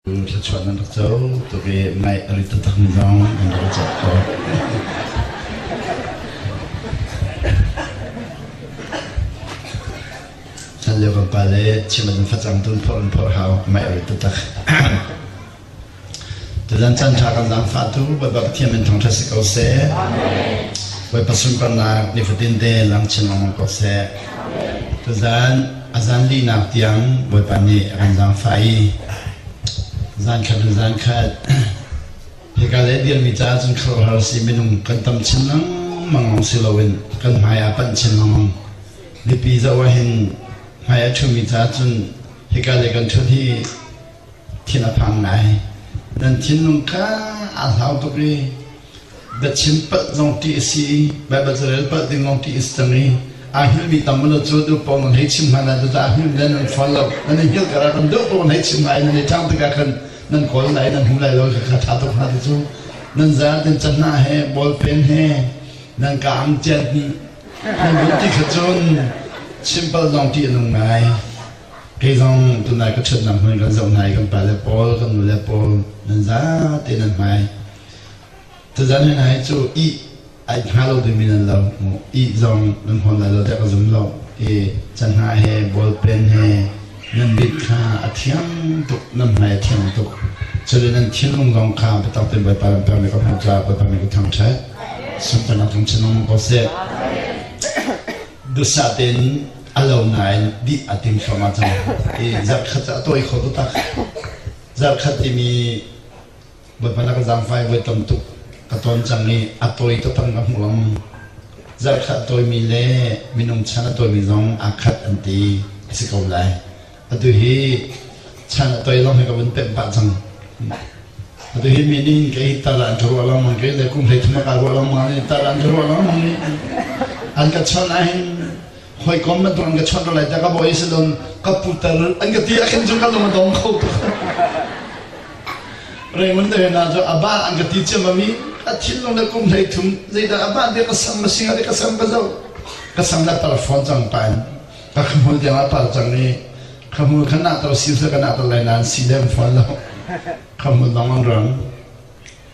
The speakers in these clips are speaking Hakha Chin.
Thluachuah nan rak co tuk i ngaih a rit taktakmi zong nan rak i cawk khawh. Hlan lio kan pale chim an facang tun phorh an phorh hau ngaih a rit taktak. Tuzan caan ṭha kan zaangfah tu Bawipa Pathian min thangṭhat si ko seh. Bawipa sunparnak nifatin te lang chin lengmang ko seh. Tuzan a zan linak tiang Bawipa nih a kan zaangfah i zan khat in zan khat hika le dirmi caah cun khuaruahhar si minung kan tam chin lengmang lawng si loin kan hmai aa panh chin lengmang. Mipi zoh ah hin hmai a ṭhumi caah cun hika le kan ṭhut hi thin a phang ngai. Nan thinlung kha aa hlau tuk i biachim palh zong ṭih a si i Baibal carel palh ding zong ṭih a si cang i aa hngilhmi tam u law cu duh paoh nan hei chim hna lai cucaah aa hngilh le nan fawn lo nan i hngilh karah kan duh paoh nan hei chim hna i nan i ṭang tikah khan nan kawl lai nan hmu lai lo kha ṭha tuk hna ti cu nan zatin canah he ballpen he nan ka ang cian nan vun ti kha cun chim palh zong ṭih a nung ngai. Kei zong tunai ka ṭhatnak hmun kan zoh hna i kan pale pawl, kan nule pawl nan zate nan hmai. Tuzan hi hna hi cu ih ai hnga lo dingmi nan lo. Ih zong nan hawn lai lo tiah ka zum lo. I canhna he ballpen he nan mit kha a thiang tuk, nan hmai a thiang tuk. Cule nan thinlung zong kha biatak tein Bawipa nan pekmi ka hmuh caah Bawipa nih ka thangṭhat. Sunparnak thang chin lengmang ko seh. Duhsah tein a lo nain dih a tim thluahmah cang. I zarhkhat cu a tawi kho taktak. Zarhkhat timi Bawipa na ka zaangfai voi tam tuk ka tawn cang i a tawi taktak ka hmuh lengmang. Zarhkhat a tawimi le minung chan a tawimi zong aa khat an ti a si ko lai. Atu hi chan a tawi lawng hi ka vun pemh pah cang. Atu hi mi nih kei tar an ka ruah lengmang kei le kum 13 ka ruah lengmang i tar an ka ruah lengmang i an ka chawnh ahhin hawikom bantuk an ka chawnh lai ta ka bawi si lon ka putar an ka ti ah khin cu ka lung a dong kho tuk. Raymond te hna cu aba an ka ti ciam mi a thinlung le kum 13 zeidah aba te ka sam ma singa te ka sam ka zo ka sam la par phone cang pa in ka khmul tiang a par cang i khmul khan na tar si ka na tar lai nan si lem phone lo khmul dong an rang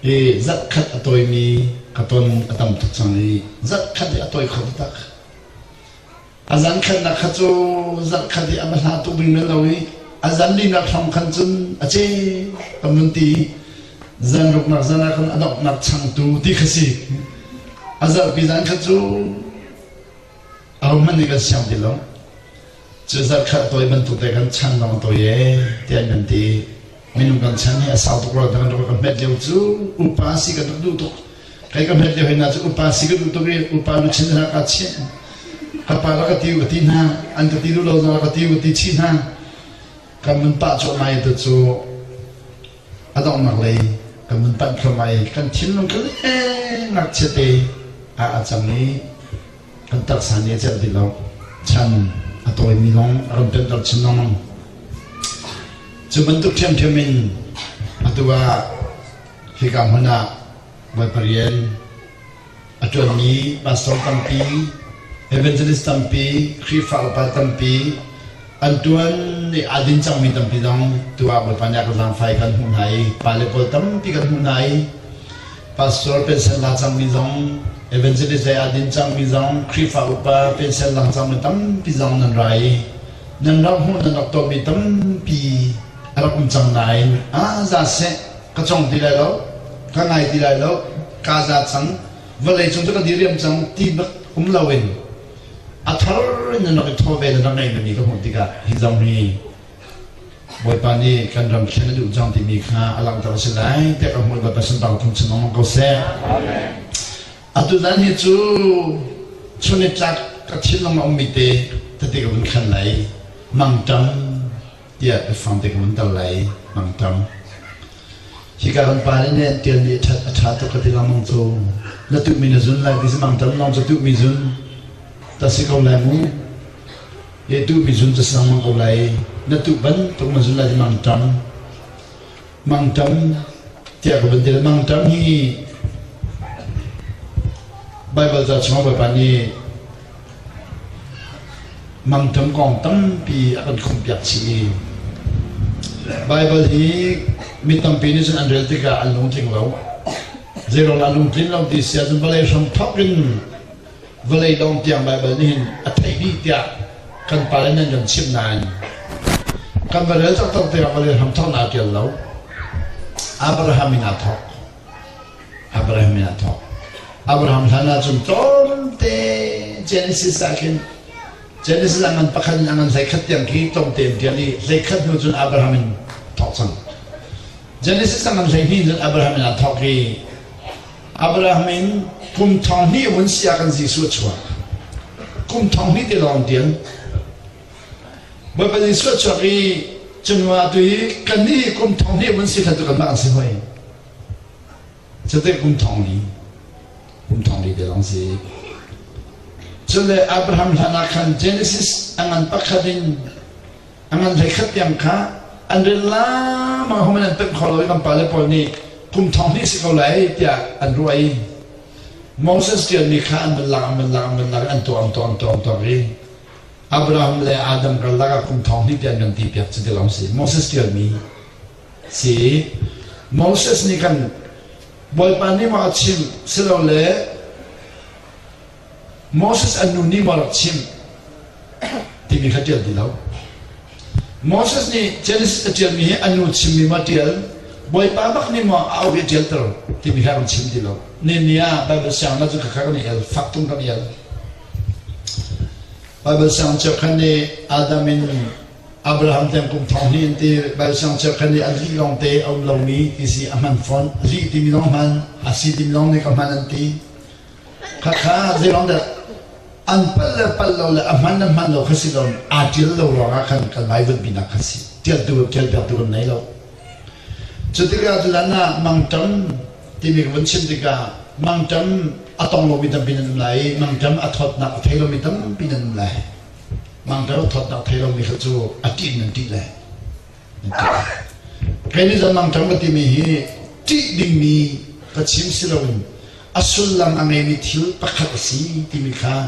i zat khat a toi mi ka ton a tam tuk cang i zat khat i a toi kho tak A zan khatnak kha cu zarh khat i a va hla tuk ding men lo i a zan linak hrawng khan cun a ce kan vun ti i zan ruknak zan ah khan a donghnak changtu ti kha si. A zarhpi zan kha cu ahohmanh nih kan siang ti lo. Cu zarh khat tawi bantuk te kan chan lawng a tawi ee tiah an kan ti. Minung kan chan hi a sau tuk rua kan rak kan hmet lio cu upa si kan rak duh tuk. Kai ka hmet lio hna cu upa si ka duh tuk i upa luchin hna ka chih. Ka pa la ka ti ka ti hna, an ka ti duh lo zong ka ti ka ti chih hna. Kan mun pah cuahmah i tu cu a donghnak lei kan mun panh thluahmah i kan thinlung ka le ngakchia te ah a cang i kan taksa nih a celh ti lo. Chan a tawimi zong a kan pemter chin lengmang. Cu bantuk ṭhiamṭhiam in atu ah hika hmun ah Bawipa rian a ṭuanmi pastor tampi, evangelist tampi, Khrihfa upa tampi, an ṭuan i aa din cangmi tampi zong tu ah Bawipa nih a kan zaangfah i kan hmuh hna i pale pawl tampi kan hmuh hna i pastor pension la cangmi zong evangelist lei aa din cangmi zong Khrihfa upa pension lang cangmi tampi zong nan ra i nan rak hmuh nan rak tuahmi tampi a rak um cang nain a za seh ka cong ti lai lo ka ngai ti lai lo ka za cang vawlei cung cu ka diriam cang ti bak um loin a thar in nan rak i thaw ve nan rak ngeih mi ka hmuh tikah hi zong hi Bawipa nih kan ram thlen a duh cang timi kha a langhter a si lai tiah ka hmuh Bawipa sunpar thung chin lengmang ko seh. Atu zan hi cu chun i tlak ka thinlung a ummi te tete ka vun khan lai mangṭam tiah biafang te ka vun tar lai mangṭam. Hika kan pa nih an ṭialmi a ṭhat a ṭha tuk ka ti lengmang cu na tuhmi na zun lai ti si mangṭam lawng cu tuhmi zun ta si ko lai mu e tuhmi zun cu si lengmang ko lai na tuh bantuk na zun lai ti mangṭam mangṭam tiah ka vun ti mangṭam hi Baibal ca chungah Bawipa nih mangṭam kong tampi a kan khumhpiak chih i Baibal hi Mi tampi nih cun an rel tikah an lungtling lo. Zeiruang dah lungtlin lo ti si ahcun vawlei hram thawk in vawlei dong tiang Baibal nih hin a theih dih tiah kan pale nan kan chimh nain kan va rel taktak tikah vawlei hram thawk naa ṭial lo. Abraham in aa thawk. Abraham in aa thawk. Abraham hlan ahcun tlawmte Genesis ah khin Genesis a ngan pakhat in a ngan 11 tiang khi tlawmte in ṭial i 11 hnu cun Abraham in thawk cang. Genesis a ngan 12 cun Abraham in aa thawk i Abraham in kum thong hnih vun si ah kan Jesuh a chuak. Kum thong hnih te lawng ṭial. Bawipa Jesuh a chuak i cunwa tu hi kannih kum thong hnih vun si khan cu kanmah an si hoi. Cuti kum thong li, kum thong li te lawng si. Cun le Abraham hlan ah khan Genesis a ngan pakhat in a ngan 11 tiang kha an rel lamang hom an pemh kho lo i kan pale pawl nih kum thong hnih si ko lai tiah an ruah i Moses ṭialmi kha an van lak an van lak an van lak an tuah an tuah an tuah an tuah i Abraham le Adam karlak ah kum thong hnih tiah an kan ti piak cu ti lawng si Moses ṭialmi si. Moses nih khan Bawipa nih maw a chimh silole Moses a nu nih maw rak chimh timi kha ṭial ti lo. Moses nih Genesis a ṭialmi hi a nu chimmi maw ṭial Bawipa bak nih maw a auh i a ṭialter timi kha kan chim ti lo. Ni ah Bible sianginn cu khakha kan i el, fak tung kan i el. Bible siang cheukhat nih Adam in Abraham tiang kum thong hnih in ti Bible cheukhat nih a lih lawngte a um lomi ti si a hman fawn. Lih timi zong hman, a si timi zong nih ka hman an ti. Khakha zeilong dah an palh le palh lo le a hman le hman lo kha si lo aa ṭial lo ruangah khan kan vaivuanhpi nak kha si. Ṭialtu ṭial piaktu kan nei lo. Cu tikah tutan ah mangṭam timi ka vun chim tikah mangṭam a tong lomi tampi nan um lai i mangṭam a thawtnak a thei lomi tampi nan um lai. Mangṭam thawtnak thei lomi kha cu a ṭih nan ṭih le nan ṭih. Kei nih cun mangṭam ka timi hi ṭih dingmi ka chim si loin a sullam a ngeimi thil pakhat a si timi kha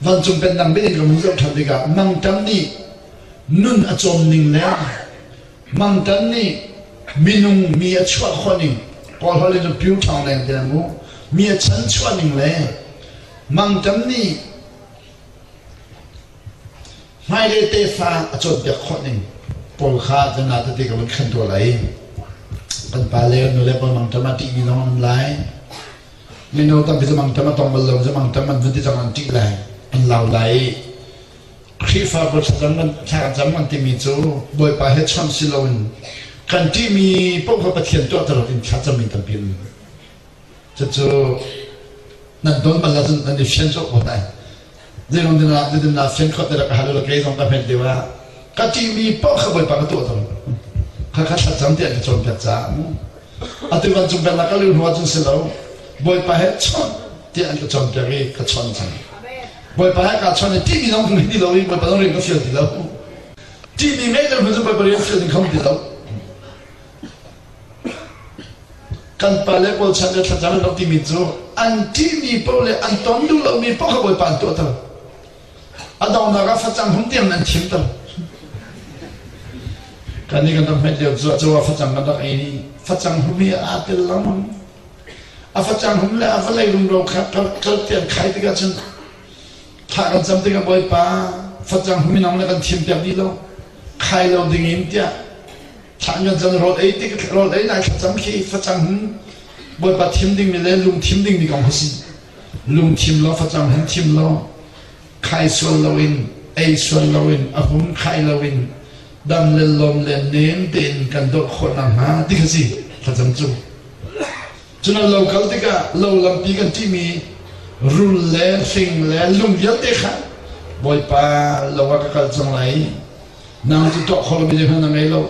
vancung pennak mit in ka hmu zoh ṭhan tikah mangṭam nih nun a cawm ning le mangṭam nih minung mi a chuah khawh ning Kawl holh in cun pure ṭhawng leng ti mu mi a chan chuah ning le mangṭam nih Hmailei tefa a cawnpiak khawh ning pawl kha zan ah tete ka vun khan tuah lai. Kan pa le kan nu le pa mangṭam a ṭihmi zong an um lai. Mino tampi cu mangṭam a tong bal lo cu mangṭam an vun ti cang an ṭih lai, an lau lai i Khrihfa bu thlacam kan thla kan cam kan timi cu Bawipa he chawnh si loin kan ṭihmi paoh kha Pathian tuahter in thlacam in tampi an um. Cucu nan don bal ahcun nan i fian cawk ko lai. Zeilong din ah zeidin naa fian khawh tiah ka hal kei zong ka hmet deuh ah ka ṭihmi paoh kha Bawipa ka tuah tawn. Kha kha thlacam tiah ka cawnpiak caah mu. Atu vancung pennak ka luh hnu ahcun si lo. Bawipa he chawnh tiah an ka cawnpiak i ka chawnh cang. Bawipa he kaa chawnh i ṭihmi zong ka ngei ti lo i Bawipa zong rian ka fial ti lo. Ṭihmi ngeih lo hnu cu Bawipa rian fial ding kha um ti lo. Kan pale pawl chan le thlacam an rak timi cu an ṭihmi paoh le an ton duh lomi paoh kha Bawipa an tuahter. A donghnak ah facang hum tiang an thimter. Kan nih kan rak hmet lio cu cu ah facang kan rak ei i facang hum hi aa tel lengmang. A facang hum le a vawlei rumro kha kal tiang khai tikah cun thla kan cam tikah Bawipa facang hum in le kan thim piak dih lo khai lo ding in tiah Thlan kan can rawl ei tik rawl ei lai thlacam khi facang hin Bawipa thim dingmi le lung thim dingmi kong kha si. Lung thim lo facang hin thim lo khai sual loin ei sual loin a hum khai loin dam le lawm le nem tein kan dawt khawh nakhnga ti kha si thlacam cu. Cun lo kal tikah lo lampi kan ṭihmi rul le hling le lung vialte kha Bawipa lo ah ka kal cang lai Nang cu tuah kho lomi zeihmanh na ngei lo.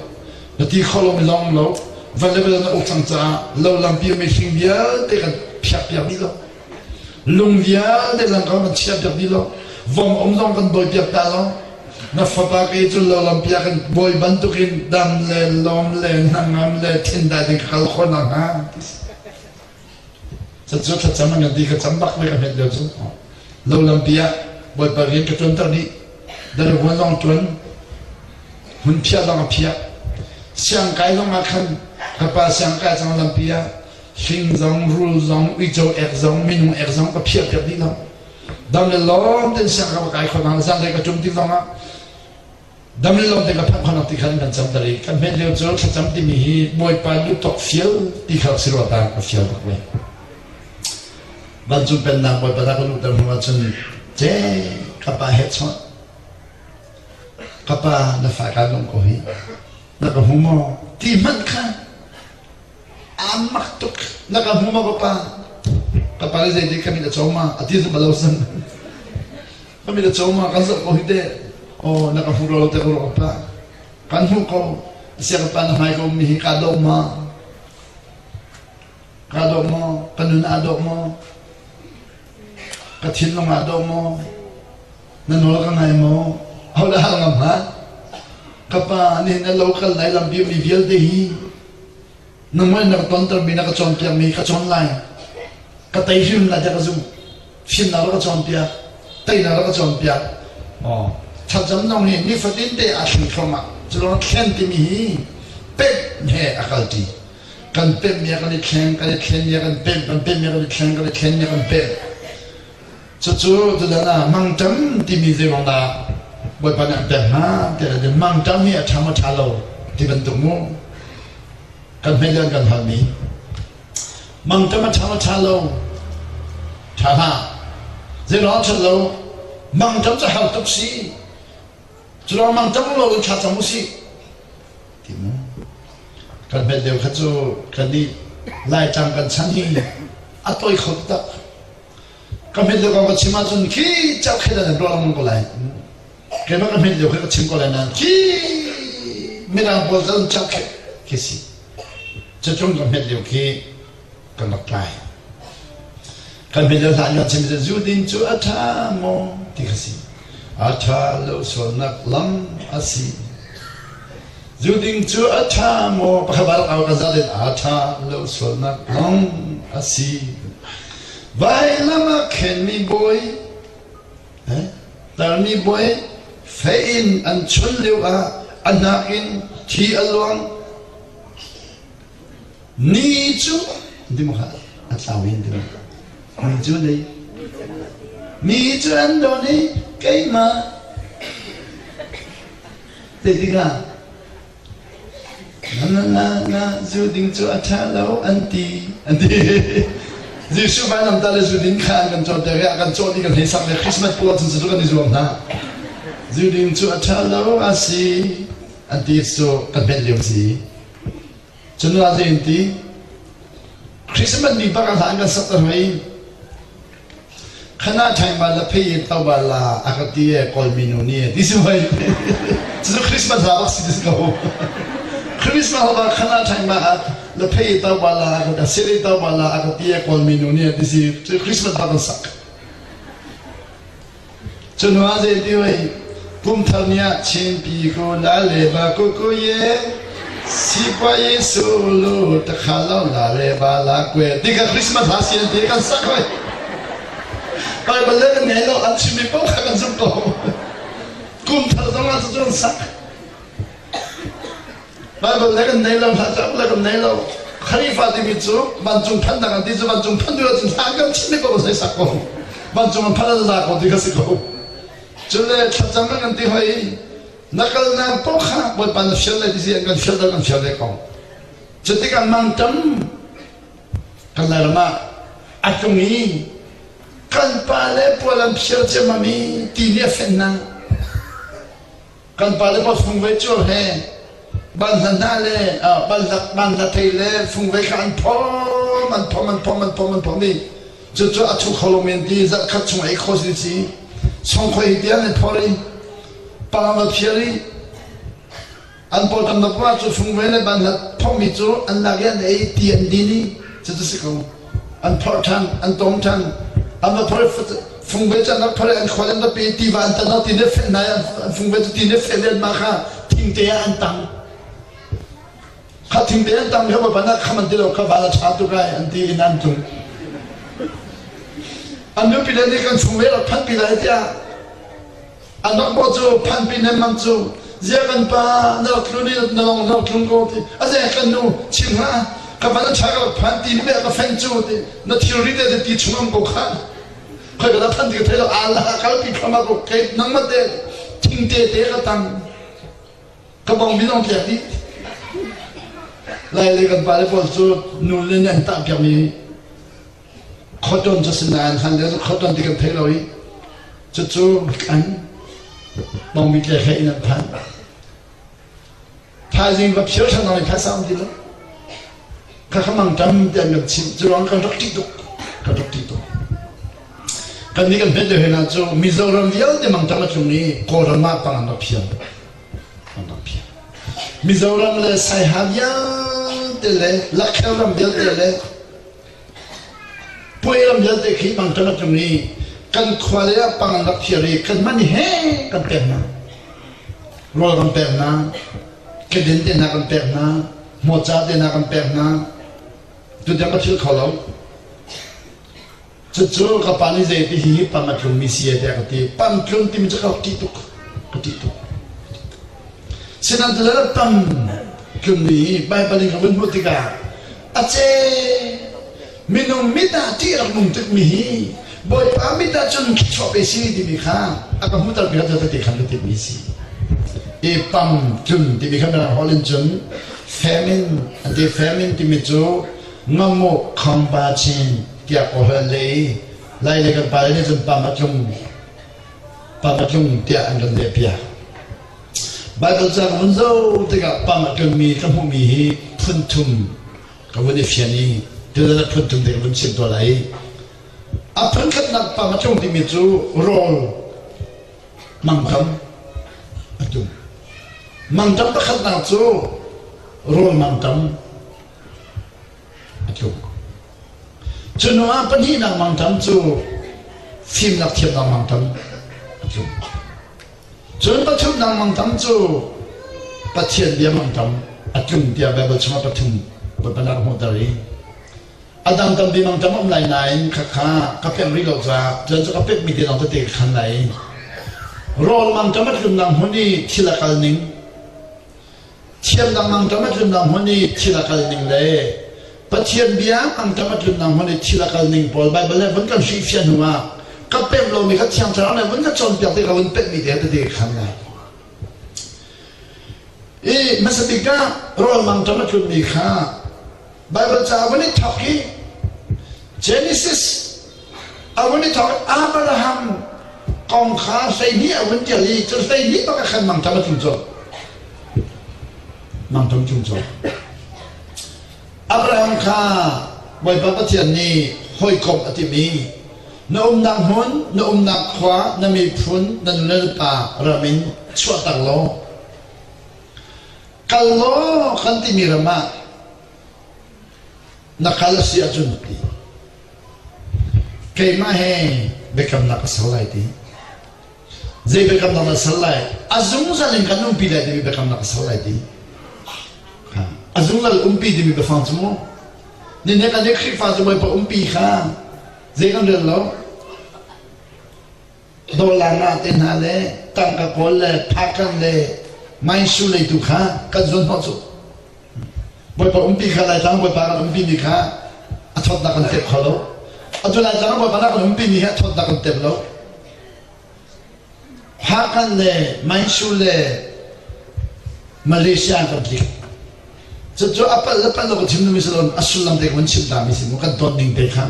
Na ti kho lomi zong lo. Van le vawlei na uk cang caah lo lampi um mihring vialte kan phiakpiak dih lo. Lung vialte zong kan chiahpiak dih lo. Vom um zong kan dawipiak ta lo. Na fapa kei cu lo lampi ah kan bawi bantukin dam le lawm le hnangam le thindai ding ka kal khawh nakhnga. Cucu thlacam an kan ti ka cam bak ve ka hmet lio cu. Lo lampi ah Bawipa rian ka ṭuanter dih. Daravuan zong ṭuan. Hmunphiah zong a phiah. Siangkai zong ah khan. Ka pa siang kai cang lampi ah hling zong, rul zong, uico ek zong, minung ek zong ka phiah piak dih lo. Dam le lawm ten siang ka va kai kho hna zanlei ka ṭum tik zong ah dam le lawm te ka phanh khawnak ti khan kan cam ter i kan hmet lio cu thlacam timi hi Bawipa lutok fial ti kha si rua ta ka fial bak ve. Vancung pennak Bawipa dah ka luhter hnu ahcun ce ka pa he chawnh ka pa na fa kaa lawm ko hi na ka hmu maw ti hmanh kha aa mak tuk na ka hmu maw ka pa ka pa le zei ka mit a caw ma a ti zumh lo san ka mit a caw ma kan zoh ko hi te oh na ka hmu lo te ko ka pa kan hmu ko sia ka pa na hmai ko mi hi ka dawh ma ka dawh maw ka nun aa dawh maw ka thinlung aa dawh maw Na nawl ka ngai maw? Ahodah hal ngam hnga? Ka pa nihin na lo kal lai lampi mi vialte hi nangmah in na ka tontermi na ka cawnpiakmi ka cawn lai. Ka tei hrim lai tiah ka zumh. Fimnak rak ka cawnpiak. Teinak rak ka cawnpiak. Oh, thlacam zong hi nifatin te aa thleng thluahmah. Cu lawng thlen timi hi pemh he a kalṭi. Kan pemh mi ah kan i thleng, kan i thlen mi ah kan pemh, kan pemh mi ah kan i thleng, kan i thlen mi ah kan pemh. Cucu tutan ah mangṭam timi zeiruang dah Bawipa nih an pek hna tiah cun mangṭam hi a ṭha maw ṭha lo ti bantuk mu kan hmeh le an kan halmi mangṭam a ṭha maw ṭha lo ṭha hlah zeiruang a ṭhat lo mangṭam cu har tuk si cu lawng mangṭam lo in thla cam usih ti mu kan hmet deuh kha cu kan nih Laitlang kan chan hi a toi kho tak Ka hmet lio kong ka chim ahcun khi cau khe nan ruah lengmang ko lai. Keimah ka hmet lio khe ka chim ko lai nain khi mirang pawl kan cau khe khi si. Cucung ka hmet lio khi kan rak tlai. Kan hmet lio hlah lio chim zu din cu a ṭha maw ti kha si. A ṭha lo sualnak lam a si. Zu ding cu a ṭha maw? Pakhat bar au kan zat in a ṭha lo sualnak lawng a si. Vailam ah khenmi bawi, eh, tarmi bawi fei in an chun lio ah a hnak in thi a luang. Ni cu ti maw kha a tlau in ti maw? Ni cu dei. Mi cu an don i keimah Zeitikah na na na zu ding cu a ṭha lo an ti an ti. Jesuh vailamtah le zu ding kha an kan cawnpiak i a kan cawh dih kan hei sak le Christmas puah cun cu kan i zuam hna. Zu ding cu a ṭha lo a si an ti cu kan hmet lio si. Cun la zei an ti Christmas ni bak ah hla an kan sak ter hoi. Khana ṭhaing ba la phei e to ba la a ka ti e kawl minu ni e ti si hoi. Cucu Christmas hla bak si ti si ko. Christmas hla bak khana ṭhaing ba la phei e to ba la a ka sir e to ba la a ka ti e kawl minu ni e ti si. Cu Christmas bak an sak. Cu ah zei ti hoi kum thar ni ah Chinpi ku la le ba ku ku ye si pa Jesu lu ta kha lo la le ba la kwe ti kha Christmas hla si an ti kan sak hoi Bible le kan ngei lo an chimmi paoh kha kan zumh ko kum thar zong ah cu an sak Bible le kan nei lo hla cauk le kan nei lo Khalifa timi cu vancung phannak an ti cu vancung phan duh ahcun hla kan chimmi ko sai sak ko vancung an phan an za ko ti kha si ko cule thlacam an kan ti hoi na kalnak paoh kha Bawipa na fial lai ti si an kan fial dal kan fial ve ko cutikah mangtam kan Lairam ah a tlung i kan pa le pual an phiar ciammam i ti nih a fenh hna Kan pale pa fungvei cuar he banhla hna le banhla banhla thei le fungvei kha an phom an phom an phom an phom an phom i cucu a thu kho lo men ti zarh khat chung ei kho si si songkhoi hi tiang an phor i pang va phiar i an pawl tam nak cu fungvei le banhla phommi cu an lak i an ei ti an din i cucu si ko an phorh ṭhan an tom ṭhan an va phorh fungve cu an rak phorh i an khual an rak pe i tiva an tan ti nih fenh hna i an fungve cu ti nih fenh i anmah kha thingte ah an tang kha thingte an tang kha bawipa nah kham an ti lo kha val a ṭha tuk ai an ti in an tlung an nupi le nih kan fungve rak phanpi lai tiah an rak bawh cu phanpi nemmang cu. Zia kan pa na rak tlun i na long na rak tlung ko ti. A ze kan nu chim hlah. Ka van a ṭha ka rak phan ti ni ka fen cu ti. Na thilri te ti chung am ko kha. Khoi ka da phan ti ka thei lo ala kalpi khama ko kei nangmah te thing te te ka tang. Ka bong min ong tlek dih. Lai le kan pale pawl cu nu le nih an tah piakmi cotton cu si nain hlan lio cu cotton ti kan thei lo i cucu an bongmi tlek he in an phan. Thaizing va phiar ṭhan i phaisa um ti lo. Kha kha mangṭam ti an kan chimh. Cu ruang kan rak ṭih tuk. Kan rak ṭih tuk. Kan nih kan hmet lio hna cu Mizoram vialte mangṭam a tlung i Kawlram ah pang an rak phiar. An rak phiar. Mizoram le Saiha vialte le Lakher ram vialte le Puai ram vialte khi mangṭam a tlung i kan khua le ah pang an rak phiar i kan man he kan pek hna. Rawl kan pek hna. Kedin te hna kan pek hna. Hmawca te hna kan pek hna. Tutan ka thil kho lo. Cucu ka pa nih zei ti hi pam a tlungmi si tiah ka ti. Pam tlung timi cu ka rak ṭih tuk. Ka ṭih tuk. Sihmanhsehlaw pam tlungmi hi Baibal in ka vun hmuh tikah a ce minung mit ah ṭih rak nung tukmi hi Bawipa mit ah cun thluachuah pe si timi kha a ka hmuhter pi kha ti khan ka timmi si. I pam tlun timi kha mirang holh in cun famine an ti famine timi cu ngamawh khangpa chin tiah kawlholh an leh i lai le kan pale nih cun pam a tlung pam a tlung tiah an kan lehpiak. Baibal ca ka vun zoh tikah pam a tlungmi ka hmuhmi hi phun thum ka vun i fian i tutan ah phun thum te ka vun chim tuah lai. A phun khatnak pam a tlung timi cu rawl mangtam a tlung. Mangtam pakhatnak cu rawl mangtam a tlung. Cu hnu ah pahnihnak mangṭam cu fimnak thiamnak mangṭam a tlung. Cun pathumnak mangṭam cu Pathian bia mangṭam a tlung tiah Baibal chungah pathum Bawipa nih a hmuhter i a dang tampi mangṭam a um lai nain khakha ka pemh rih lo caah cun cu ka pemhmi te lawng tete ka khan lai. Rawl mangṭam a tlunnak hmun i thil a kal ning Thiamnak mangṭam a tlunnak hmun i thil a kal ning le Pathian bia mangṭam a tlunnak hmun i thil a kal ning pawl Baibal le vun kan hrilhfiah hnu ah ka pemh lomi kha Thiang Thlarau nih vun ka cawnpiak ti ka vun pemhmi te tete ka khan lai. I hmasa bik ah rawl mangṭam a tlunmi kha Baibal ca a vun i thawk i Genesis a vun i thawk i Abraham kong kha 12 a vun ṭial i cu 12 bak ah khan mangṭam a tlung colh. Mangṭam tlung colh. Abraham kha Bawipa Pathian nih hawikom a timh i na umnak hmun, na umnak khua, na miphun, na nu le na pa ram in chuahtak law kal law kan timi ram ah na kal a si ahcun ti keimah he biakamnak ka ser lai ti zei biakamnak na ser lai a zungzal in kan umpi lai timi biakamnak ka ser lai ti a zungzal umpi timi biafang cu mu ni ne kan Khrihfa cu Bawipa umpi kha zei kan rel lo Dollar nga te hna le tangka kawl le phakan le maisu lei tu kha kan zuan hnawh cu. Bawipa umpi kha Laitlang Bawipa kan umpi mi kha a thawtnak kan tep kho lo. Atu Laitlang Bawipa na kan umpi mi hi a thawtnak kan tep lo. Phakan le maisu le Malaysia kan tlik. Cucu a palh le palh lo ka chim mi si lo a sullam te ka van chim ta mi si mu kan ton ning te kha.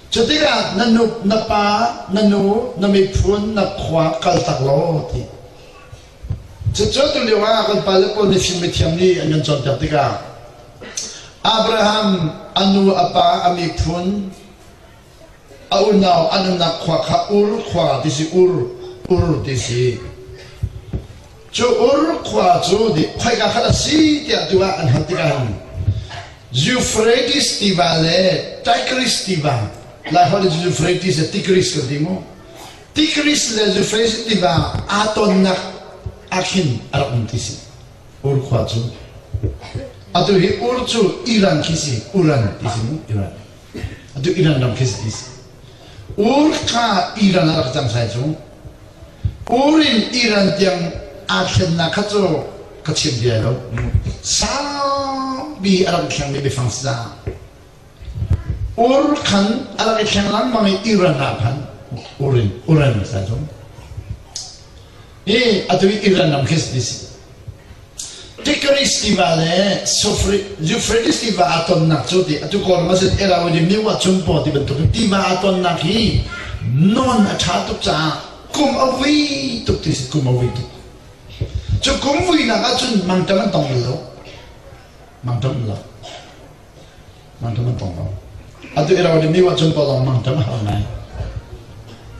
Cutikah na nu, na pa, na nu, na miphun, na khua kaltak law ti. Cucu tu lio ah kan pale pawl nih fim mithiam nih an kan cawnpiak tikah Abraham a nu a pa a miphun a unau an umnak khua kha Ur khua ti si Ur Ur ti si. Cu Ur khua cu khoika khat a si tiah tu ah an hal tikah Euphrates tiva le Tigris tiva Laiholh in Euphrates le Tigris kan ti mu Tigris le Euphrates tiva aa tonnak ah khin a rak um ti si Ur khua cu atu hi Ur cu Iran khi si Uran ti si mu Iran atu Iran ram khi si ti si Ur kha Iran ah rak cang sai cu Ur in Iran tiang. Aa thlennak kha cu ka chim bia lo. Saupi a rak i thlengmi biafang si caah Ur khan a rak i thleng lengmang i Iran ah khan Urin Uran sa cu. Hi atu i Iran ram khi si si. Tigris tiva le Euphrates tiva aa tonnak cu ti atu Kawlram ah cun Irrawaddy Myanmar Chumpo ti bantuk in tiva aa tonnak hi non a ṭha tuk caah kum a vui tuk ti si kum a vui tuk. Cu kum vuinak ahcun mangṭam an tong bal lo. Mangṭam lo. Mangṭam an tong lo. Atu Irrawaddy Myanmar Chumpo zong mangṭam a har ngai.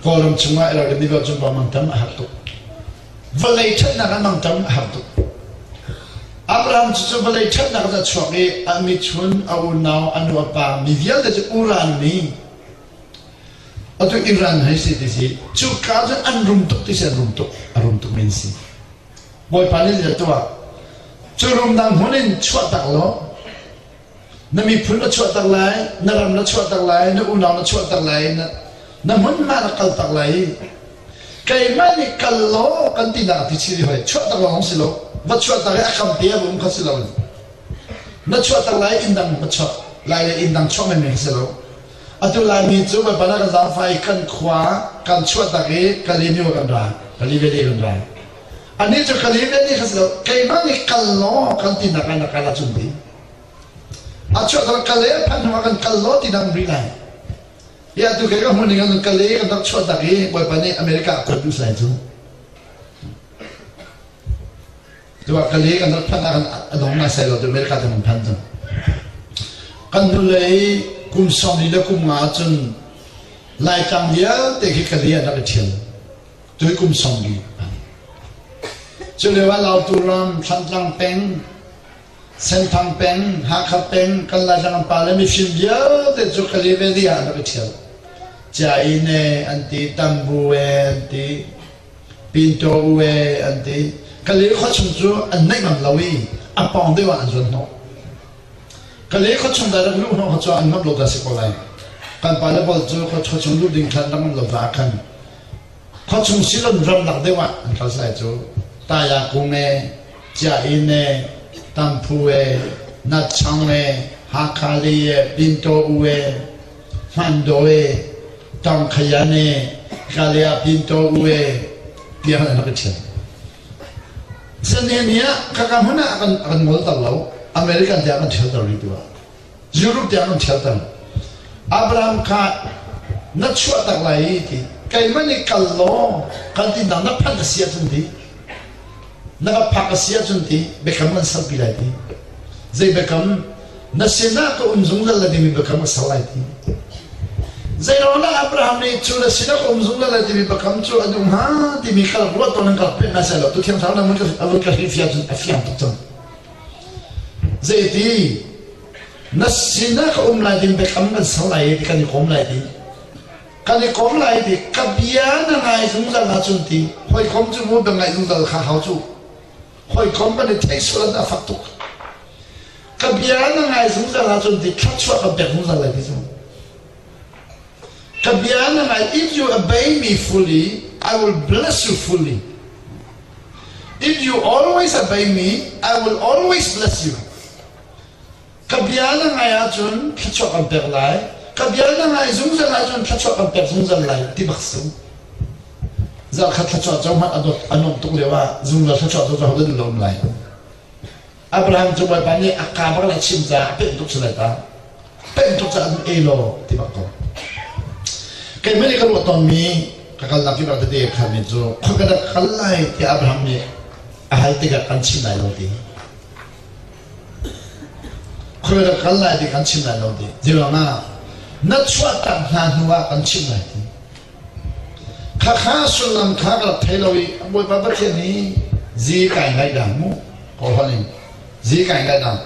Kawlram chungah Irrawaddy Myanmar Chumpo mangṭam a har tuk. Vawlei ṭhatnak ah mangṭam a har tuk. Abraham cu cu vawlei ṭhatnak ah a chuak i a michun, a unau, a nu a pa, mi vialte cu Uran mi atu Iran hei si ti si cuka cun an rum tuk ti si an rum tuk a rum tuk men si Bawipa nih zei tuah cu rumnak hmun in chuahtak law na miphun na chuahtak lai na ram na chuahtak lai na unau na chuahtak lai na, na hmunhma na kaltak lai keimah nih kal law kan tinak ti chiri hoi chuahtak lawng si lo va chuahtak i a kam te a um kha si lo na chuahtak lai inn dang va chuak lai le inn dang chuah men si lo atu laimi cu Bawipa na kan zaangfah i kan khua kan chuahtak i Kalemyo kan ra Kaliveli kan ra anih cu Kaliveli kha si lo keimah nih kal law kan tinak ah na kal ahcun ti a chuahtak kale phan hnu ah kan kal law ti dang rih lai ya tu ke ka hmun ning an kale kan rak chuahtak i Bawipa nih America a kuat duh sai cu Tuah kali kan rak phanh ah kan a dong ngai sai lo tu America kan phan cang. Kan hnulei kum 40 le kum nga cun Laitlang vialte khi kali an rak i ṭhial. Tui kum 40. Cu lio ah Lautu ram, Thlantlang peng, Senthang peng, Hakha peng, kan Laitlang an pa le mifim vialte cu kali veli ah an rak i ṭhial. Cia-inn e an ti, Tambu e an ti, Pinto u e an ti. Kale khuachung cu an naih ngam lo i a pawng deuh ah an zuan hnawh. Kale khuachung dah rak luh hnawh kha cu an ngamh lo dah si ko lai. Kan pa le pawl cu khuachung luh ding khan rak ngam lo caah khan khuachung silon ramlak deuh ah an kal sai cu Taya kung e, Cia-inn e, Tamphu e, Natchang e, Hakha lei e, Pinto u e, Hmando e, Tang Khayan e, Kalea Pinto u e, tiah an rak i ṭhial. Sane ni ah kaka hmun ah kan kan ngolter lo. American tiang kan ṭhialter rih tu ah. Europe tiang kan ṭhialter. Abraham kha na chuahtak lai ti keimah nih kal law kan ti na na phanh a si ahcun ti na ka phak a si ahcun ti biakam kan serpi lai ti zei biakam na sinah ka um zungzal lai timi biakam a ser lai ti Zeiruangah Abraham nih cu na sinah ka um zungzal lai timi biakam cu a duh hnga timi kha ruat tawn in ka rak pek hna seh law tu thiang thlarau na vun ka vun ka hrilhfiah cun a fiang tuk cang. Zeiti na sinah ka um lai ding biakam kan ser lai ti kan i kom lai ti kan i kom lai ti ka bia na ngai zungzal ahcun ti hawikom cu mu bia ngaih zungzal kha hau cu hawikom kan i theih sual a fak tuk Ka bia na ngai zungzal ahcun ti thluachuah kan pek zungzal lai ti cu. Ka bia na ngai if you obey me fully I will bless you fully. If you always obey me I will always bless you. Ka bia na ngai ahcun thluachuah kan pek lai. Ka bia na ngai zungzal ahcun thluachuah kan pek zungzal lai ti bak si. Zarkhat thluachuah co hmanh a dawt a nuamh tuk lio ah zungzal thluachuah co cu ho dah duh lo um lai. Abraham cu Bawipa nih a kaa bak le a chim caah a pemh tuk si lai ta. Pemh tuk caah ei law ti bak ko. Keimah nih ka ruah tawnmi ka kalnak kip ah tete khanmi cu khua ka rak kal lai tiah Abraham nih a hal tikah kan chim lai lo ti. Khua ka rak kal lai ti kan chim lai lo ti. Zeiruangah na chuahtak hna hnu ah kan chim lai ti. Khakha sullam kha ka rak thei lo i Bawipa Pathian hi zi kai ngai dah mu kawlholh in zi kai ngai dah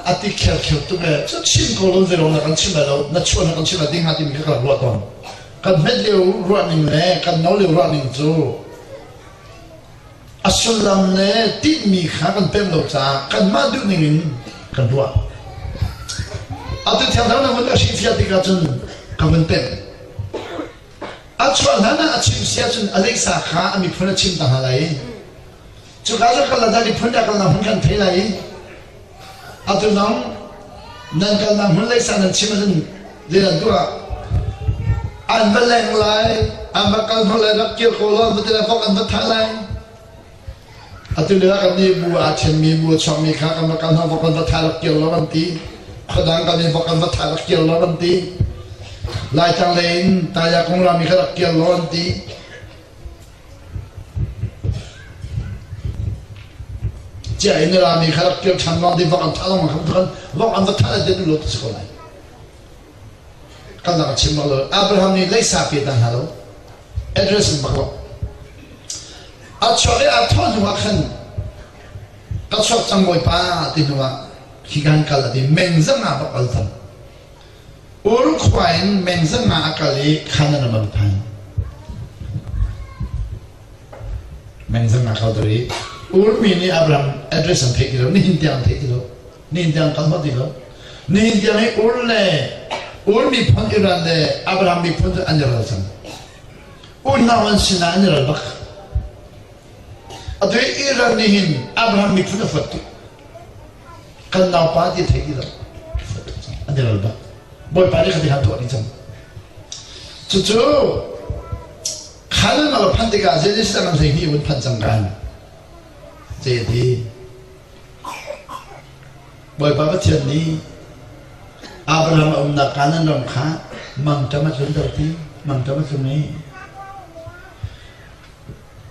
a ti khel khel tuk e cu chim ko lo zero na kan chim lai lo na chuah na kan chim lai ding ha timi ka rak ruah tawn kan hmet lio ruah ning le kan no lio ruah ning cu A sullam le tinhmi kha kan pem lo caah kanmah duhning in kan ruah. Atu thiangthar na vun a hrilhfiah tikah cun ka vun pemh. A chuah hlan ah a chim si ahcun a leisa kha a miphun a chim ta hna lai i cuka cu kal la miphun dah kalnak hmun kan thei lai i atu nang nan kalnak hmun leisa nan chim ahcun zeidah tuah an va leng lai an va kal hnu lai rak kir ko law an va ti lai vok an va thah lai Atu lio ah kannih bu aa ṭhenmi bu a chuakmi kha kan va kal hna vok kan va thah rak kir lo kan ti. Khuadang kan i vok kan va thah rak kir lo kan ti. Laitlang lei in Taya kong rami kha rak kir lo an ti. Cia in rami kha rak kir ṭhan lo ti vok an thah lengmang kha kan vok an va thah lai ti lo ti si ko lai. Kan rak chim bak lo. Abraham nih leisa pe ta hna lo. Address in bak lo. A chuak i aa thawh hnu ah khan ka chuak cang bawipa ti hnu ah khi kan kal a ti meng zanga bak al cang. Ur khua in meng zanga a kal i Canaan ram an phan. Meng zanga kal tar i Ur mi nih Abraham address an theih ti lo nihin tiang an theih ti lo nihin tiang kal hot ti lo nihin tiang hi Ur le Ur miphun Iran le Abraham miphun cu an i ral cang. Unau an sinah an i ral bak. Atu i Iran nih hin Abraham miphun a fuat tuk. Kan naupa ti thei ti lo. Fuat tuk cang. An i ral bak. Bawipa nih kha ti tuah dih cang. Cucu Khanan a phan tikah Genesis an 12 vun phan cang kan. Ce ti. Bawipa Pathian nih Abraham a umnak Kanaan ram kha mangṭam a tlunter ti mangṭam a tlung i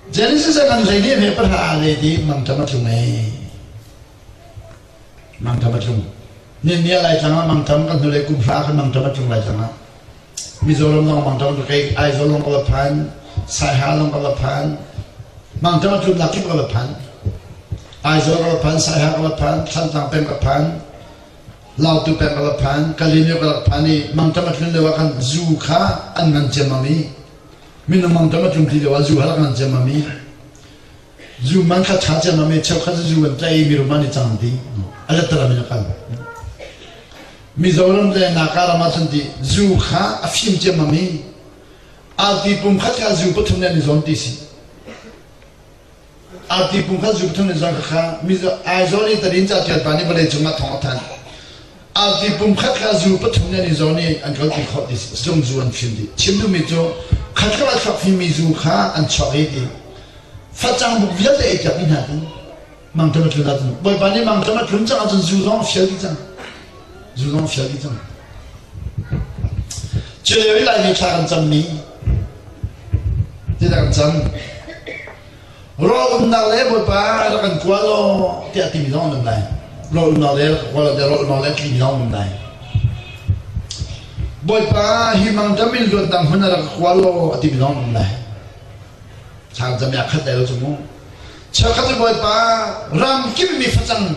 Genesis ah kan 12 he pahra ah le ti mangṭam a tlung i mangṭam a tlung. Ni a Laitlang ah mangṭam kan hnulei kum hra kan mangṭam a tlung Laitlang ah. Mizoram zong mangṭam ka kei Aizawl zong ka va phan, Saiha zong ka va phan, mangṭam a tlunnak kip ka va phan. Aizawl ka va phan, Saiha ka va phan, Thlantlang peng ka phan, Lautu peng ka va phan, Kalemyo ka rak phan i mangṭam a tlun lio ah khan zu kha an ngan ciammam i minung mangṭam a tlung ti lio ah zu kha rak ngan ciammam i zu man kha ṭha ciammam i cheukhat cu zu an tlaih i mirum an i cang ti a lettalam in a kal. Mizoram le Naga ram ahcun ti zu kha a fim ciammam i arti pum khat kha zu pathum nih an i zawn ti si. Arti pum khat zu pathum nih zawn kha Mizo Aizawl i Tarin ca tial pa nih vawlei cungah thawng a thanh. Arti pum khat kha zu pathum nih an i zawn i an kalpi khawh ti si. Zung zu an fim dih. Chim duhmi cu khat khat a chuak fimmi zu kha an chuak i ti. Facang buk vialte ei piak dih hna ti. Mangṭam a tlun ahcun Bawipa nih mangṭam a tlun cang ahcun zu zong a fial dih cang. Zu zong a fial dih cang. Cu lio i Laimi thla kan cammi ti kan cam. Rawl umnak le Bawipa rak kan kua law tiah timi zong an um lai. Rawl umnak le rak kua law tiah rawl umnak le timi zong an um lai. Bawipa hi mangṭam in luatnak hmun ah rak kua law a timi zong an um lai. Thla cam ya khat lai lo cu mu. Cheukhat cu Bawipa ram kip mi facang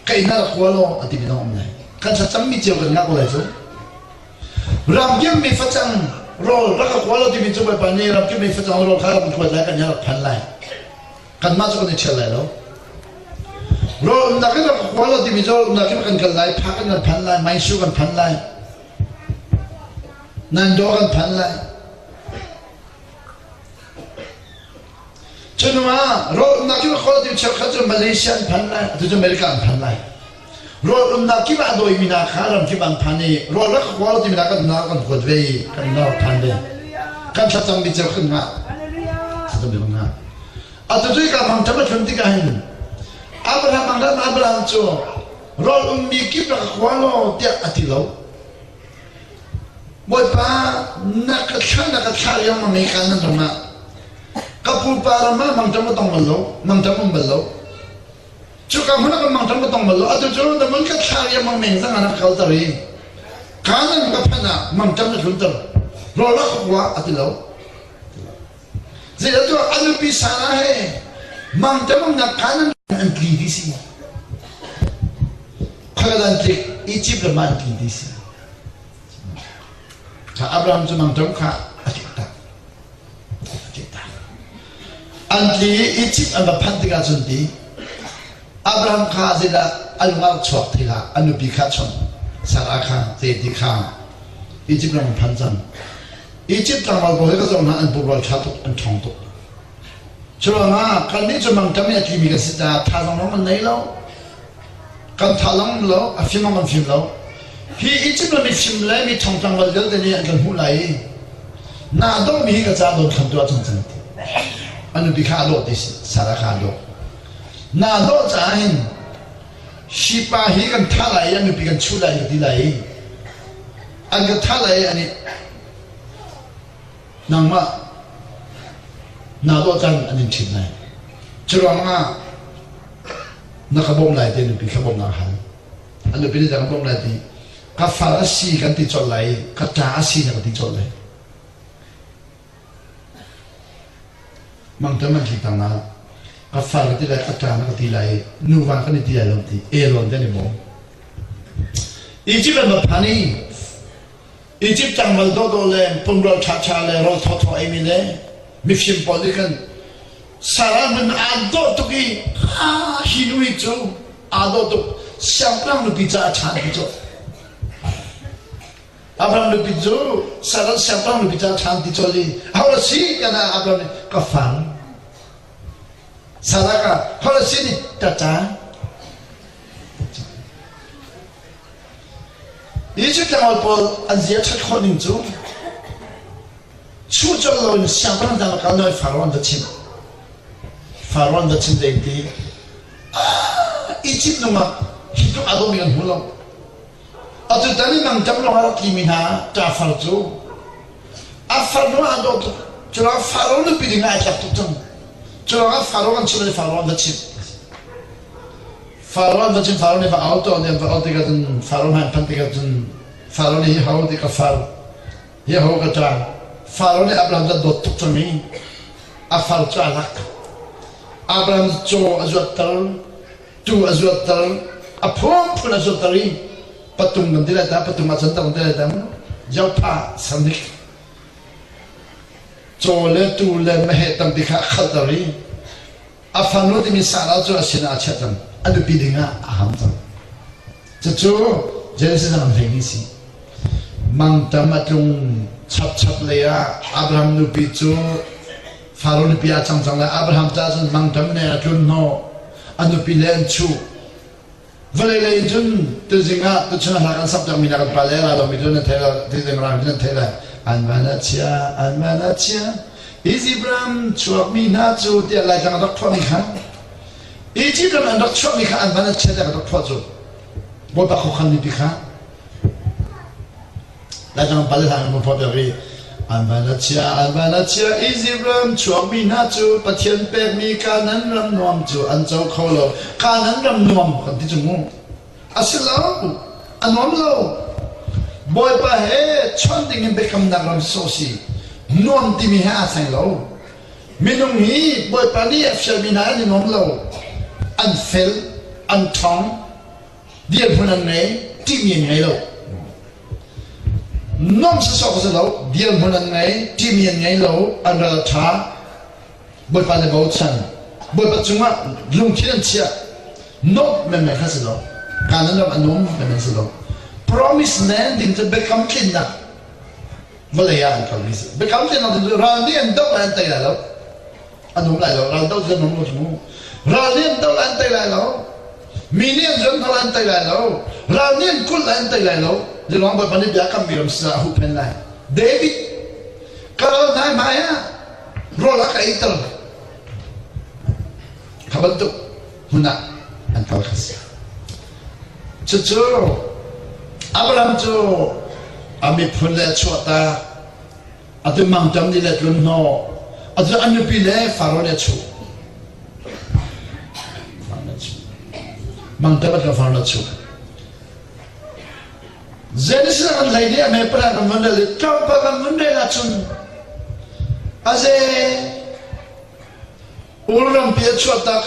ka inn ah rak kua law a timi zong um lai. Kan thlacam mi cio kan ngah ko lai cu. Ram kip mi facang rawl rak ka kua law timi cu Bawipa nih ram kip mi facang rawl kha rak kan kuat lai kan rak phan lai. Kanmah cu kan i ṭhial lai lo. Rawl umnak in rak ka kua law timi cu rawl umnak in kan kal lai, phak in kan phan lai, maisu kan phan lai, nan daw kan phan lai. Cu hnu ah rawl umnak kip ah kawltu cheukhat cu Malaysia an phan lai, atu cu America an phan lai. Rawl umnak kip ah a dawimi hna kha ram kip an phan i rawl rak kawl timi hna kan hna kan kuat ve i kan hna rak phan ve. Kan thlacammi cio kan ngah. Thlacammi kan ngah. Atu cu ka mang ṭam a tlun tikah hin Abraham Abraham Abraham cu rawl ummi kip rak ka kua law tiah a ti lo. Bawipa na ka thlah na ka thlah riangmang i ka nan ram ah ka pupa ram ah mangṭam ka tong bal lo mangṭam um bal lo cuka hmun ah kan mangṭam ka tong bal lo atu cu na mun ka thlah riangmang meng zang ah na ka kalter i ka nan ka phanh ah mangṭam na tlunter rawl rak ka kua a ti lo Zeicahtiah a nupi Sarah he mangṭam Canaan an tli ti si. Khual an tlik Egypt ram ah an tli ti si. Kha Abraham cu mangṭam kha a tlik tak. A tlik tak. An tli i Egypt an va phanh tikah cun ti Abraham kha zeidah a lung ah chuak ti hlah a nupi kha chawnh Sarah kha te ti kha Egypt ram an phan cang. Egypt tlangval pawl hi ka zoh hna an pumrual ṭha tuk, an ṭhawng tuk. Curuangah kannih cu mangṭam i a tlimi kan si caah thazaang zong kan nei lo. Kan tha zong um lo, a fim zong kan fim lo. Hi Egypt ram i fim le mi ṭhawng tlangval vialte nih an kan hmuh lai i naa dawhmi hi ka caah dawt khan tuah cang cang ti. A nupi kha a dawh ti si, Sarah kha a dawh. Naa dawh caah hin hi pa hi kan thah lai i a nupi kan chuh lai ka ti lai i an ka thah lai i ani nangmah naa dawh caan an in ṭhit lai. Curuangah na ka bawmh lai ti nupi kha bawmhnak hal. A nupi nih ka bawmh lai ti ka far a si kan ti colh lai i ka ṭa a si na ka ti colh lai. Mangṭam an tlik tang ah ka far ka ti lai ka ṭa na ka ti lai i nuva kan i ti lai lo ti Elon te an i bawm. Egypt an va phan i Egypt tlangval dawhdawh le pumrual ṭhaṭha le rawl thawthaw eimi le mifim pawl nih khan Sarah hmanh aa dawh tuk i hi nu hi cu aa dawh tuk siangpahrang nupi caah a ṭha ti cu Abraham nupi cu Sarah siangpahrang nupi caah a ṭha ti colh i aho a si tiah Abraham nih ka fang Sarah ka ho a si ni ṭaṭa Egypt tlangval pawl an zia ṭhat khawh ning cu chuh colh loin siangpahrang dang kal noi Faro an va chimh. Faro an va chim deng ti Egypt nungak hi tluk aa dawhmi kan hmu lo. Atu tan i mangṭam lawng a rak tlimi hna ṭafar cu a farnu aa dawh tuk. Curuangah Faro nupi ding ah ai tlak tuk cang. Curuangah Faro kan chimh i Faro an va chimh. Faro an va cun Faro nih va au tuah nih an va au tikah cun Faro hmai an phanh tikah cun Faro nih hi ho ti ka far hi ho ka ṭang Faro nih Abraham cu a dawt tuk cang i a far cu a lak Abraham caw a zuatter tuu a zuatter a phunphun a zuatter i patung kan ti lai ta patung ah cun tang ti lai ta Jopha sanik caw le tuu le meheh tampi kha a khalter i A fanu timi Sarah cu a sinah a chiah cang. A nupi dingah a ham cang. Cucu Genesis ah hlei si. Mangtam a tlung chapchap lei ah Abraham nupi cu Faro nupi ah cang cang lai. Abraham caah cun mangtam ne a tlun hnawh. A nupi le an chuh. Vawlei lei in cun tuzing ah tuchun hla kan sak mi kan pa le ra lomi cu nan thei lo tuzing ram nan thei lai an van a chia an van a chia Egypt ram chuakmi hna cu tiah Laitlang an rak phuahmi kha Egypt ram an rak chuahmi kha an van a chia tiah kan rak phuah cu Bawipa khuakhan mipi kha Laitlang pale hla kan phuah piak i an van a chia an van a chia Egypt ram chuakmi hna cu Pathian pekmi Kanan ram nuam cu an co kho lo Kanan ram nuam kan ti cu mu a si lo a nuam lo Bawipa he chon ding in biakamnak ram so si nuam timi he aa thleng lo minung hi Bawipa nih a fialmi hna an i nuam lo an fel an ṭhawng dirhmun an ngei ṭihmi an ngei lo nuam sawsawh si lo dirhmun an ngei ṭihmi an ngei lo an ral a ṭha Bawipa le bochan Bawipa cungah lungthin an chiah nuamh menmen kha si lo Kanan ram a nuam menmen si lo promise land ding cu biakam tlinnak vawlei ah an kalmi si biakam tlinnak ding cu ral nih an doh lai an tei lai lo an um lai lo ral do cu an um lo cu ral nih an do lai an tei lai lo mi nih an zuan hna lai an tei lai lo ral nih an kulh lai an tei lai lo zilong bawipa nih bia kammi ram sinah a huhphen lai David ka ral hna hmai ah rawl a ka eiter kha bantuk hmun ah an kal kha si cucu Abraham cu a miphun le a chuahtak Atu mangṭam nih le tlun hnawh. Atu an nupi le Faro nih a chuh. Mangṭam a Faro nih a chuh. Genesis kan hlei nih a me pala kan vun rel i tlawmpal kan vun rel ahcun aze Ur rampi a chuahtak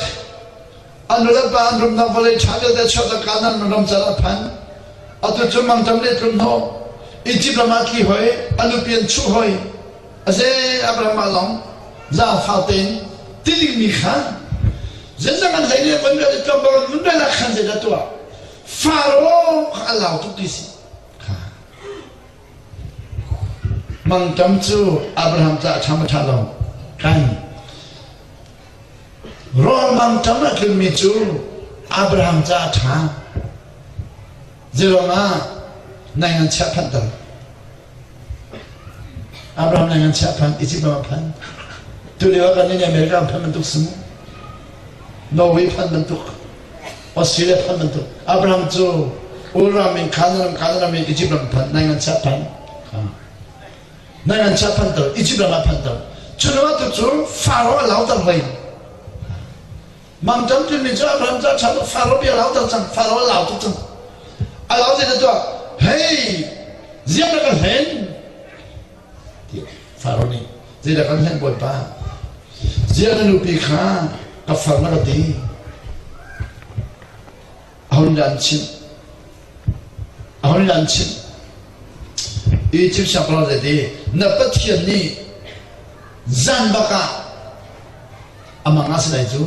an nu le pa an rumnak vawlei ṭha vialte chuahtak Kanaan ram cal a phan atu cu mangṭam nih tlun hnawh Egypt ram ah tli hoi a nupi an chuh hoi aze Abraham ah lawng zaangfak tein ti dingmi kha zeizang an hlei le van rel i tlawmpal an vun rel ah khan zeidah tuah Faro kha a lau tuk ti si kha. Mangṭam cu Abraham caah ṭha maw ṭha lo? Kan. Rawl mangṭam a tlunmi cu Abraham caah ṭha. Zeiruang ah nai ngan chiah phanhter? Abraham nai ngan chiah phan, Egypt ram ah phan. Tulio ah kan nih America ram phan bantuk si mu. Norway phan bantuk, Australia phan bantuk. Abraham cu Ur ram in Canaan ram, Canaan ram in Egypt ram phan, nai ngan chiah phan. Nai ngan chiah phanter, Egypt ram ah phanter. Cu ram ah tu cu Pharaoh a lauter hoi. Mangṭam timi cu Abraham ca ṭha tuk Faro bia lauter cang Faro a lau tuk cang a lau zei tuah hei ziang na ka hlen ti Faro nih zeidah kan hlen bawipa ziang na nupi kha ka far na ka ti ahon dah an chimh ahon dah an chimh Egypt siangpahrang zei ti na Pathian nih zan bak ah a mang ah si lai cu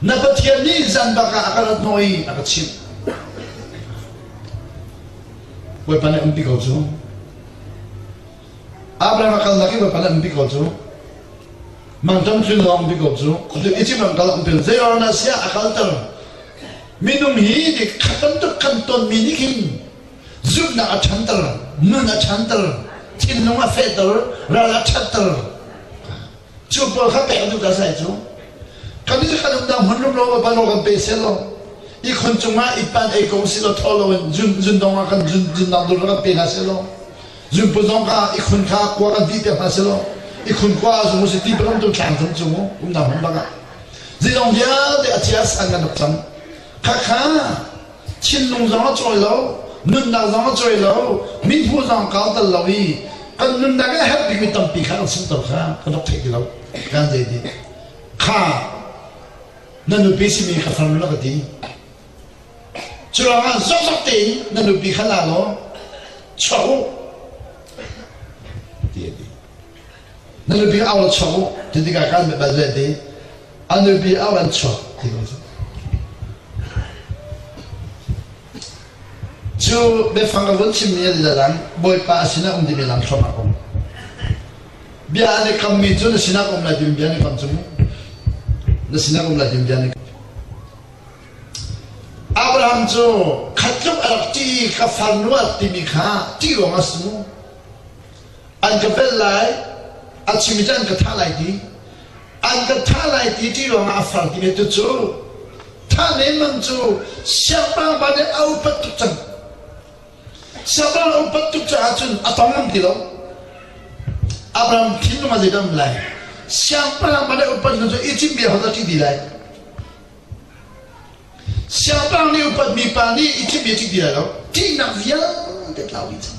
na Pathian nih zan bak ah a ka rat hnawh i a ka chimh Bawipa nih umpi ko cu Abraham a kalnak i Bawipa nih umpi ko cu mangṭam tlun lawng umpi ko cu Egypt ram kal umpi zei rawng na sia a kalter minung hi dik khat bantuk kan tonmi nih khin zumhnak a ṭhanter nun a ṭhanter thinlung a fehter ral a ṭhatter Cu pawl kha pek duh ta sai cu. Kan i kan umnak hmun rumro ba lo kan pe sel lo. I khon cungah itpan ei ko si lo tho lo in zun zun dong ah kan zun zun dang dur kan pe hna sel lo. Zun pu zong kha i khun kha kua kan ti piak hna sel lo. I khun kua zung si ti param tu thlang zung cung umnak hmun bak ah. Zilong vialte a chia san kan rak cang. Kha kha thinlung zong a cawi lo nunnak zong a cawi lo mithmuh zong kau tal lo i kan nunnak a herh bikmi tampi kha kan sungter kha kan rak theih ti lo kan zei ti kha na nupi simi ka farnu na ka ti cu ruangah zokzok tein na nupi kha la law chuak u ti a ti na nupi au la chuak u ti tikah kan bal ti A nupi au an chuak ti ko cu. Cu biafang ka vun chimmi a dang Bawipa a sinah um dimi lam thluahmah ko. Bia an i kammi cu na sinah um lai timi bia an i kam cu mu. Na sinah um lai timi bia an i kam. Abraham cu khat tluk a rak ṭih i ka farnu a rak timi kha ṭih ruang a si mu. An ka velh lai, a chim i cu an ka thah lai ti. An ka thah lai ti ṭih ruangah a far timi tu cu thah lemmang cu siangpahrang pa nih a upat tuk cang. Siangpahrang a upat tuk caah cun a tong ngam ti lo. Abraham thinlung ah zeidah um lai? Siangpahrang pa nih upat hnu cu Egypt mi ahodah ṭih dih lai? Siangpahrang nih upatmi pa nih Egypt mi a ṭih ti lai lo. Ṭihnak vialte tlau dih cang.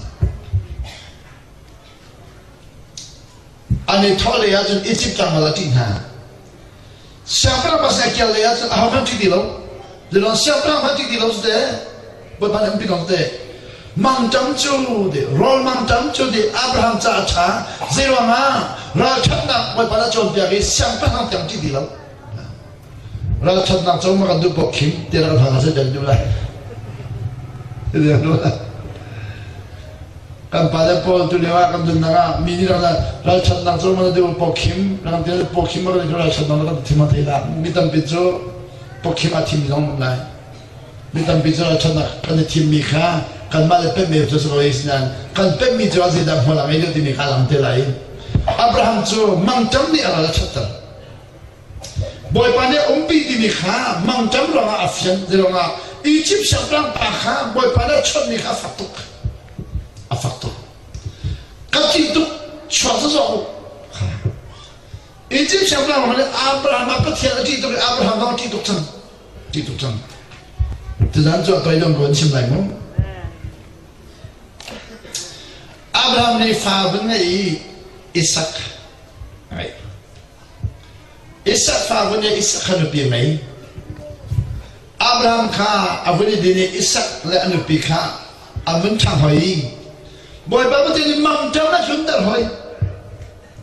An i thawh lei ahcun Egypt tlangval a ṭih hna. Siangpahrang pa sin a kir lei ahcun ahohmanh ṭih ti lo. Zilong siangpahrang hmanh ṭih ti lo cu teh. Bawipa nih umpi ko cu teh. Mangṭam cu ti, rawl mangṭam cu ti Abraham caah a ṭha. Zeiruangah ralṭhatnak Bawipa nih a cawnpiak i siangpahrang tiang ṭih ti lo. Ralṭhatnak cu ma kan duh paoh khim ti rak hna seh kan duh lai. Kan pa le pawl tu lio ah kan nunnak ah mi nih rak ralṭhatnak cu ma duh paoh khim rak ti paoh khim ma kan ralṭhatnak kan thim thei la mi tampi cu paoh khim a thim zong um lai. Mi tampi cu ralṭhatnak kan i thimmi kha kanmah le pemmi cu si ko nain kan pemmi cu zeidah hmual a ngei deuh timi kha a lang te lai. Abraham cu mangṭam nih a ral a ṭhatter. Bawipa nih a umpi timi kha mangṭam ruangah a fian ti ruangah Egypt siangpahrang pa kha Bawipa nih a chawnhmi kha a fak tuk. A fak tuk. Ka ṭih tuk chuak zazawk u. Egypt siangpahrang nih Abraham ah Pathian a ṭih tuk i Abraham zong a ṭih tuk cang. Ṭih tuk cang. Tuzaan cu a toidong ko an chim lai mu. Abraham nih fa vun ngei i Isak a ngeih. Isak fa vun i Isak kha nupi a ngei. Abraham kha a vun i din i Isak le a nupi kha an vun ṭhang hoi i Bawipa Pathian nih mangṭam a tlunter hoi.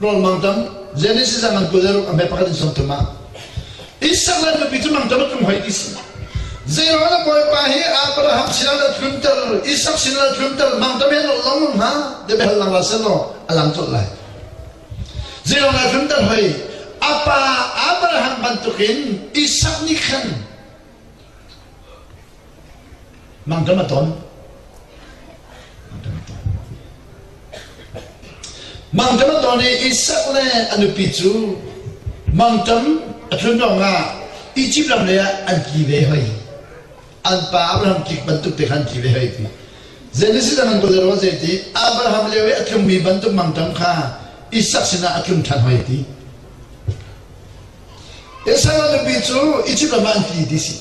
Rawl mangṭam Genesis ah ngan 26 a hme pakhat in 30 ah Isak le a nupi cu mangṭam a tlung hoi ti si. Zeiruang na Bawipa hi Abraham sinah na tlunter, Isak sinah na tlunter, mangtam he long long hna, ti behal lang la selaw a lang colh lai. Zeiruang na tlunter hoi? A pa Abraham bantukin Isak nih khan mangtam a ton. Mangṭam a ton i Isak le a nupi cu mangṭam a tlun ruangah Izipt ram lei ah an tli ve hoi. An pa Abraham tlik bantuk te khan an tli ve hoi ti. Genesis ah an kawl ruang zei ti Abraham lio i a tlungmi bantuk mangṭam kha Isak sinah a tlung ṭhan hoi ti. Isak a nupi cu Izipt ram ah an tli ti si.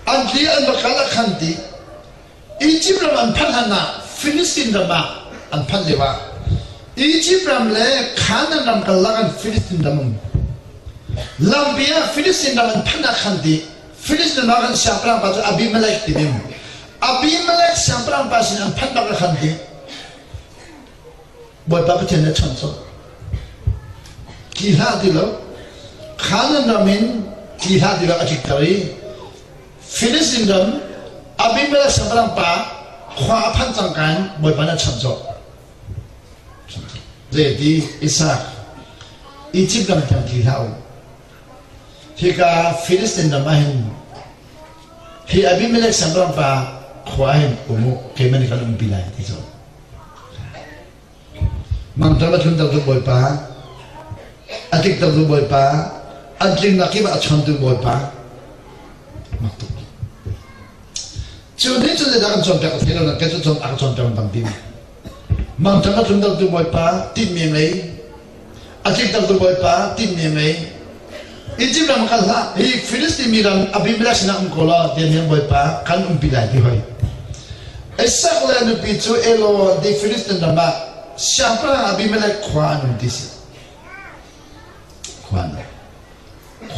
An tli an va kal a khan ti. Izipt ram an phanh hlan ah Filistin ram ah an phanh lio ah Izipt ram le Kanaan ram karlak an Filistin ram um. Lampi ah Filistin ram an phanh ah khan ti Filistin ram ah khan siangpahrang pa cu Abimelech ti ning. Abimelech siangpahrang pa sin an phanh bak ah khan ti Bawipa Pathian nih a chawnh colh. Tli hlah ti lo. Kanaan ram in tli hlah ti lo a tlikter i Filistin ram Abimelech siangpahrang pa khua a phanh cangka in Bawipa nih a chawnh colh. Zeiti Isak Egypt ram tiang tli hlah u. Hika Filistin ram ah hin hi Abimelech siangpahrang pa khua ah hin um u, keimah nih kan umpi lai ti cu. Mangṭam a tluntertu Bawipa, a tliktertu Bawipa, an tlingnak kip ah a chawntu Bawipa. Mak tuk. Cu nih cun zeidah kan cawnpiak ka thei lo na kei cu cawn a ka cawnpiak tampi. Mangṭam a tluntertu Bawipa tinhmi ngei, a tliktertu Bawipa tinhmi ngei. Egypt ram kal hlah, hi Filistin mi ram Abimelech sinah um ko law, tiah niang Bawipa kan umpi lai ti hoi. Isak le a nupi cu Elo di Filistin ram ah siangpahrang Abimelech khua an um ti si. Khua an um.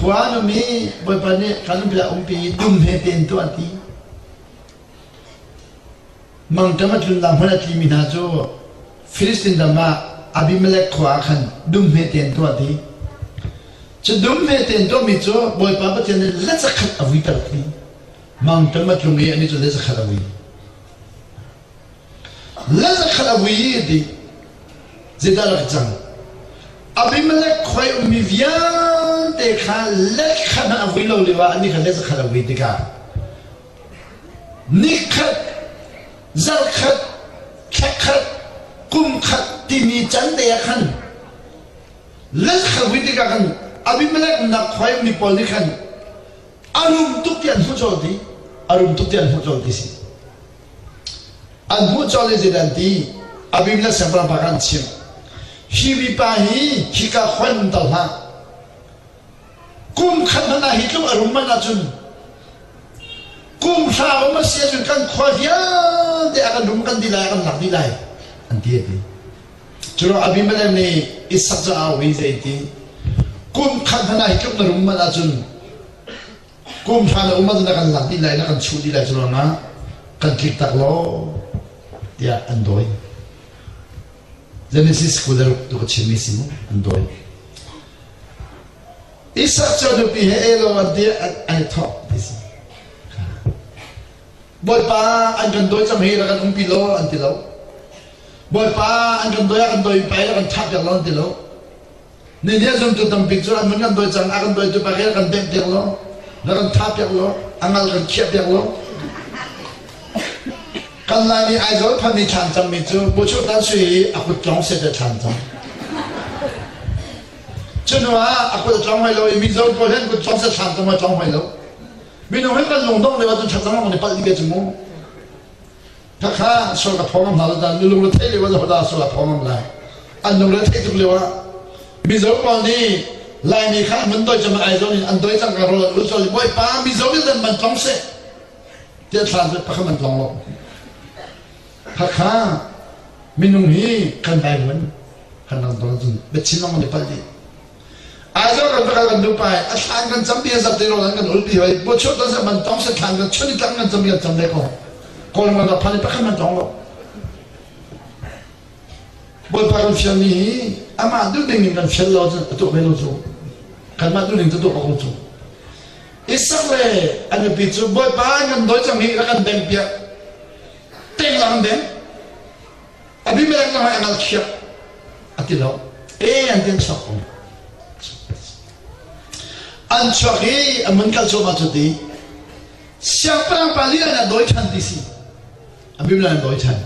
Khua an um i Bawipa nih kan umpi lai umpi dum he tein tuah ti. Mangṭam a tlunnak hmun a tlimi hna cu Filistin ram ah Abimelech khua ah khan dum hmete an tuah dih. Cu dum hmete an tuahmi cu Bawipa Pathian nih lacakhat a vuiter ti. Mangṭam a tlung i anih cu lacakhat a vui. Lacakhat a vui i ti. Zeidah rak cang? Abimelech khua i ummi vialte kha let khat hmanh a vui lo lio ah anih kha lacakhat a vui tikah Nikhat, zarhkhat, thlakhat, kumkhat timi can te ah khan lelkhat vui tikah khan Abimelech umnak khua mi pawl nih khan a rum tuk ti an hmuh colh ti a rum tuk ti an hmuh colh ti si an hmuh colh i zeidah an ti Abimelech siangpahrang pa kha an chimh hi mipa hi hika khua in um ter hlah Kum khat hmanh ah hi tluk a rum manh ahcun kum hra um a si ahcun kan khua vialte a kan rum kan dih lai a kan lak dih lai an ti a ti. Cu Abimelech nih Isak cu a au i zei ti kum khat hmanh ah hi tluk na rum manh ahcun kum hra na um ahcun na kan lak dih lai na kan chuh dih lai cu ruangah kan tlik tak law tiah an dawi. Genesis 26 tu ka chimmi si mu an dawi. Isak cu a nupi he elo an ti an i thawk ti si. Bawipa an kan dawi cang hi rak kan umpi law an ti lo. Bawipa an kan dawi a kan dawi pa hi rak kan thah piak law an ti lo. Ni nih zumtu tampi cu an mun kan dawi cang a kan dawi tu pa hi rak kan bengh piak law rak kan thah piak law a ngal kan khiah piak law Kan Laimi Aizawl phanmi thlan cammi cu Buchuh Tan Sui i a kut tlong set le thlan cam. Cu hnu ah a kut a tlong hoi lo i Mizo pawl hin kut tlong set thlan cam a tlong hoi lo. Minung hin kan lungdongh lio ahcun thlacam kan i palh dih cu mu. Khakha sual ka phawng ngam hna lo dan lung le theih lio ah hodah sual a phawng ngam lai. An lung le theih tuk lio ah Mizo pawl nih Laimi kha an mun doi cam Aizawl in an doi cang ka rawl an ul col i Bawipa Mizo nih dan man tlong seh. Tiah thlan cu pakhat man tlong lo. Khakha minung hi kan vaivuan kan rang ton cun biachim lengmang i palh dih. Aizawl kan va kal kan nu pai a thlan kan cam bi zap te ro kan ul bi hoi bo chot ton man tong se thlan kan chun i tlang kan cam bi kan cam ve ko. Kawlram kan phan i pakhat man tong lo. Bawipa kan fialmi hi amah duh ding in kan fial lo cun a tuah ve lo cu. Kanmah duh ding cu tuah ko cu. Isak le a nupi cu Bawipa an kan dawi cang hi rak kan beng piak. Teng lang an beng. Abimelech zong a ngal khiak a ti lo. E an ti an chuak ko. An chuak i a mun kal cuahmah cu ti. Siangpahrang pa lila nih a dawi ṭhan ti si. Abimelech an dawi ṭhan.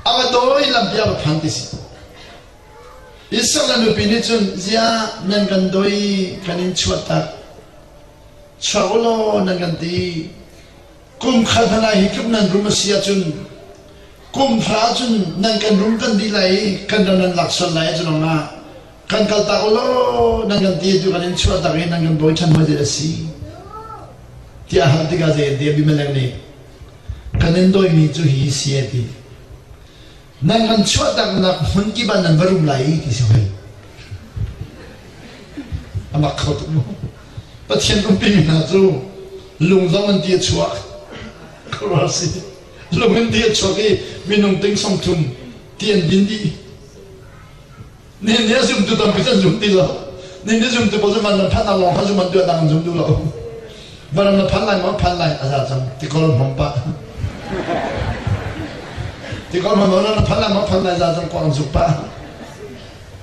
A va dawi lampi a va phan ti si. Israel le nupi nih cun ziah nan kan dawi kan in chuah tak. Chuak u law nan kan ti. Kum khat hmanh ah hi tluk nan rum a si ahcun kum hra ahcun nan kan rum kan dih lai i kan ram nan lak sual lai ahcun ah kan kaltak u law nan kan ti tu kan in chuah tak i nan kan bawi ṭhan hoi a si tiah hal tikah zei an ti Abimelech nih kan in dawimi cu hi si a ti nan kan chuahtaknak hmun kip ah nan va rum lai i ti si hoi a mak kho tuk mu Pathian umpi mi hna cu lung zong an ti a chuak khuaruahhar si lung in ti a chuak i minung ting song thum ti an din dih Nihin ni a zumtu tampi cu an zum ti lo. Nihin ni zumtu pawl cu van lam phan lawng kha zum an duh dang an zum duh lo. Van na phan lai maw phan lai a za cang tikol hmang pah. Tikol hmang na phan lai maw phan lai za cang kuang zuk pah.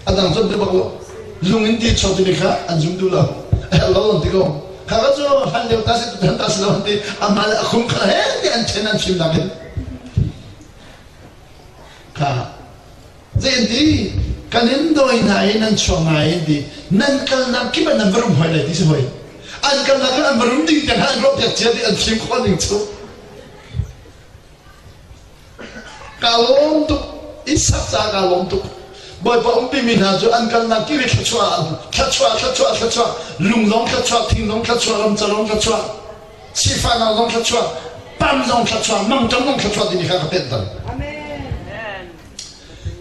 A dang zum ti bak lo. Lung in ti chuak timi kha an zum duh lo. Lo ti ko. Kha ka cu hlan lio ta si tu ta si lo an ti amah le a khum kha he ti an chen an chim nak in. Kha Zei an ti? Kan in dawi hna i nan chuak ngai an ti. Nan kalnak kip ah nan va rum hoi lai ti si hoi. An kalnak ah an va rum ding tiang an ruah piak cia ti an fim khawh ning cu. Ka lawm tuk. Isak ca ka lawm tuk. Bawipa umpimi hna cu an kalnak kip i thluachuah, thluachuah, thluachuah, thluachuah, lung zong thluachuah, thing zong thluachuah, ramcar zong thluachuah, sifahnak zong thluachuah, pam zong thluachuah, mangṭam zong thluachuah timi kha ka penter. Amen.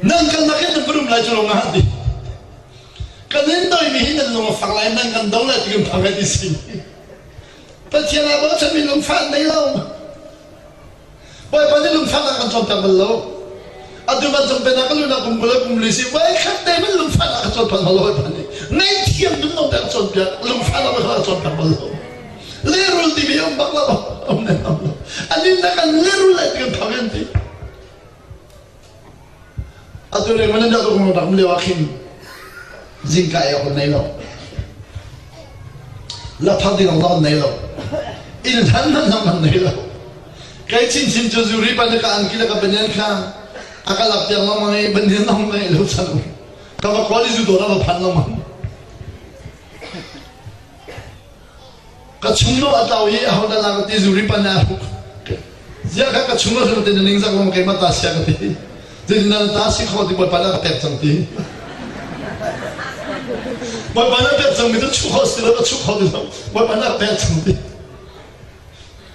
Nan kalnak hin nan rum lai cu lung ah ti. Kan in doimi hi nan lung a fak lai nan kan do lai ti kan phang ai ti si. Pathian ah bochan mi lungfah nei lo. Bawipa nih lungfahnak kan cawnpiak bal lo. Atu vancung pennak ka lunak kum 20 kum li si voi khat te man lungfahnak ka cawnpiak bal lo Bawipa nih. Ngaihthiam dun lo te ka cawnpiak lungfahnak ka cawnpiak bal lo. Lehrul timi um bak lo. Um nen um lo. Anin na kan lehrul lai ti kan phang an ti. Atu leng man dah tuk rak lio ah khin zingka ei awk nei lo. Laphar ding awk nei lo. Inn hlan hman hman nei lo. Kai chinchin cu zuri pan ka angki le ka banyan kha a ka lak piak lengmang i banyan long ngai lo chan ka va kawl i zu dawr a va phan lengmang. Ka chung lo a tlau i aho dah la ka ti zuri pan ah ziah kha ka chung lo cu ti na ningzak lawng keimah ta sia ka ti zeitin na ta si kho ti bawipa na ka pek cang ti bawipa na pek cang mi cu chuh kho si lo ka chuh kho ti lo bawipa na ka pek cang ti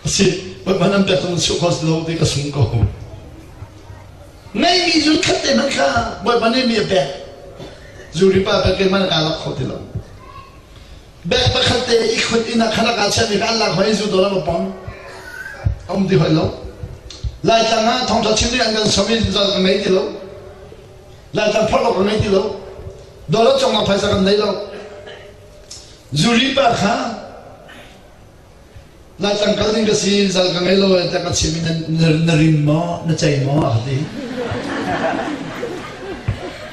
asi bawipa nan pek cang chuh kho si lo ti ka sung ko ngeimi zun khat te hmanh kha bawipa nih mi a pek zuri pa pek keimah na ka lak kho ti lo Bag pakhat te i khut inn ah khan a ka chiahmi kha an lak hoi zu dawr an pong a um ti hoi lo Laitlang ah thawngṭha chim ding an kan sawm i zal ka ngei ti lo Laitlang phorh awk ka ngei ti lo dawr ah congnak phaisa kan nei lo zuri pa kha Laitlang kal ding ka si zal ka ngei lo tiah ka chim i na rim maw na cei maw a ka ti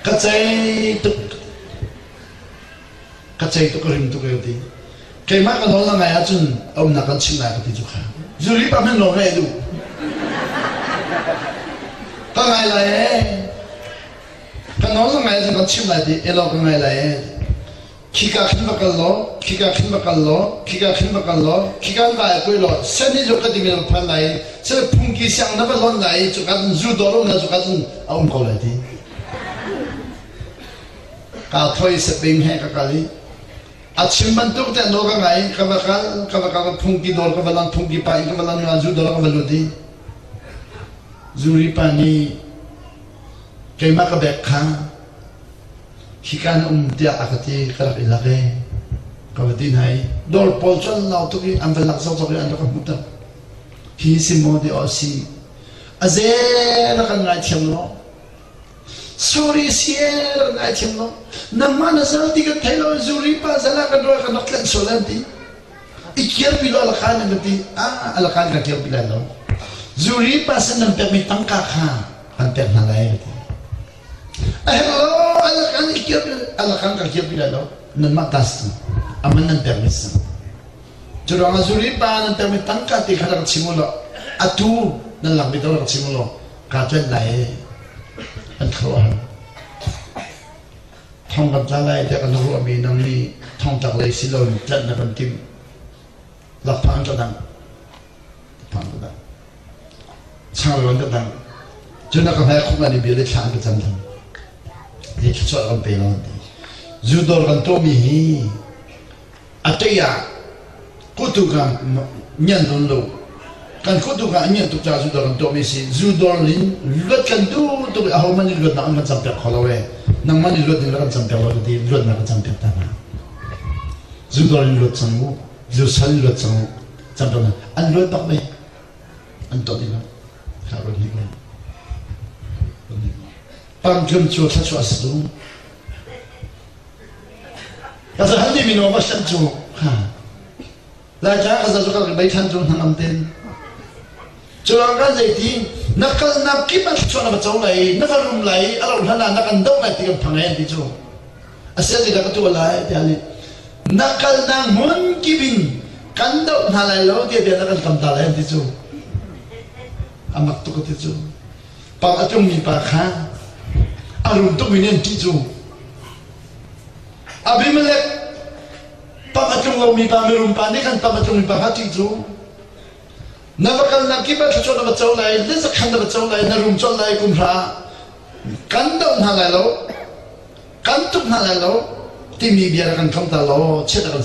ka cei tuk Ka cei tuk ka rim tuk e ti. Keimah ka nawl na ngai ahcun a umnak kan chimh lai ka ti cu kha. Zuri pa hmanh nawl ngaih duh. Ka ngai lai ee. Ka nawl na ngai ahcun kan chimh lai ti. Elaw ka ngai lai ee. Khika khin va kal law, khika khin va kal law, khika khin va kal law, khika an vai kuai law, sen hi cu ka timi na phan lai i, sen phungki siang na va lon lai i, cuka cun zu dawr um na cuka cun a um ko lai ti. Kaa thoi saping he ka kal i a chim bantuk te nawl ka ngai ka va kal ka va kal phungki dawr ka va lan phungki pa in ka va lan nga zu dawr ka va lut i zuri pa nih keimah ka bek kha hika na um tiah a ka ti ka rak i lak e ka va ti hna i dawr pawl cu an lau tuk i an va lak zokzok i an rak ka hmuh tak hi si maw ti aw si a ze na kan ngaithiam lo Sorry sier an ai thiam lo. Nangmah na zal ti kan thei lo zuri pa zal ah kan ruah kan rak tlanh sual an ti. I kirpi lo alakhan nan ti. Ah, alakhan ka kirpi lai lo. Zuri pa sin nan pekmi tangka kha kan pek hna lai ka ti. A herh lo, alakhan i kirpi, alakhan ka kirpi lai lo. Nanmah ta si. Aman nan pekmi si. Cu ruangah zuri pa nan pekmi tangka ti kha rak chim u law, atu nan lakmi to rak chim u law, kaa tlanh lai. An khuaruahhar. Thong kan tla lai tiah kan ruahmi nang nih thongtlak lei si loin tlanh na kan timh. Lakphak an ka dang. Lakphak an ka dang. Changreu an ka dang. Cun a ka hmai khuk an i bia le thla an ka cam thang. Hi thluachuah kan pe lo an ti. Zu dawr kan tuahmi hi A ṭei ah kutu ka nyan nawn lo. Kan kutu ka nyan tuk caah zudawr kan tuahmi si. Zudawr in luat kan duh tuk i ahohmanh nih luatnak an kan campiak kho lo e. Nangmah nih luat ding la kan campiak lo ka ti luatnak kan campiak ta hna. Zudawr in luat cang u. Zusal in luat cang u. Campiak hna. An luat bak ve. An tuah dih lo. Kha ruat hnik lo. Pamtlum cu thluachuah a si cu. Ka zahan mi mino va shan cu Laitlang ka za cu kal bei than cu hnangam ten. Culang kan zeiti na kalnak kip ah thluachuah na va co lai, na va rum lai, a rauh hlan ah na kan doh lai ti kan phang ai ti cu. Asian nih ka tuah lai tiah nih na kalnak hmun kip in kan doh hna lai lo tiah bia na kan kam ta lai ti cu. A mak tuk ti cu. Pa a tlungmi pa kha a rum tukmi nih an ṭih cu. Abimelek pam a tlung lomi pa mirum pa nih khan pam a tlungmi pa kha ṭih cu. Na va kalnak kip ah thluachuah na va co lai, na zakhan na va co lai, na rum colh lai kum hra kan doh hna lai lo. Kan tuk hna lai lo timi bia rak kan kam ta law chiat kan